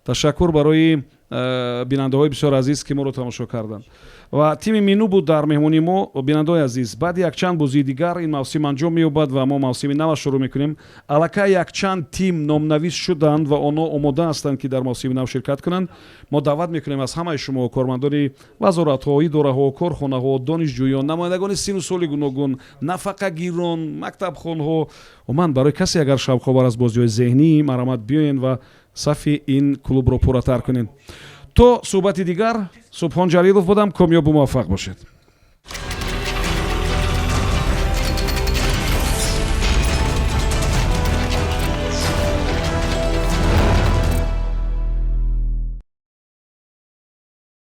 Ташаккур барои бинандаҳои бисёр азиз, ки моро тамошо карданд, ва тими Мину буд дар меҳмонии мо. Бинандаҳои азиз, баъди якчанд бозии дигар ин мавсим анҷом меёбад ва мо мавсими нава шурӯъ мекунем. Аллакай якчанд тим номнавис шуданд ва онҳо омода ҳастанд, ки дар мавсими нав ширкат кунанд. Мо даъват мекунем аз ҳамаи шумо, кормандони вазоратҳо, идораҳо, корхонаҳо, донишҷӯён, намояндагони сину соли гуногун, нафақагирон, мактабхонҳо, умуман барои касе агар шавқовар аз бозиҳои зеҳнӣ, марамат, биёен ва сафи ин клубро пурратар кунед. То суҳбати дигар, Субҳон Ҷалилов будам. Комёбу муваффақ бошед.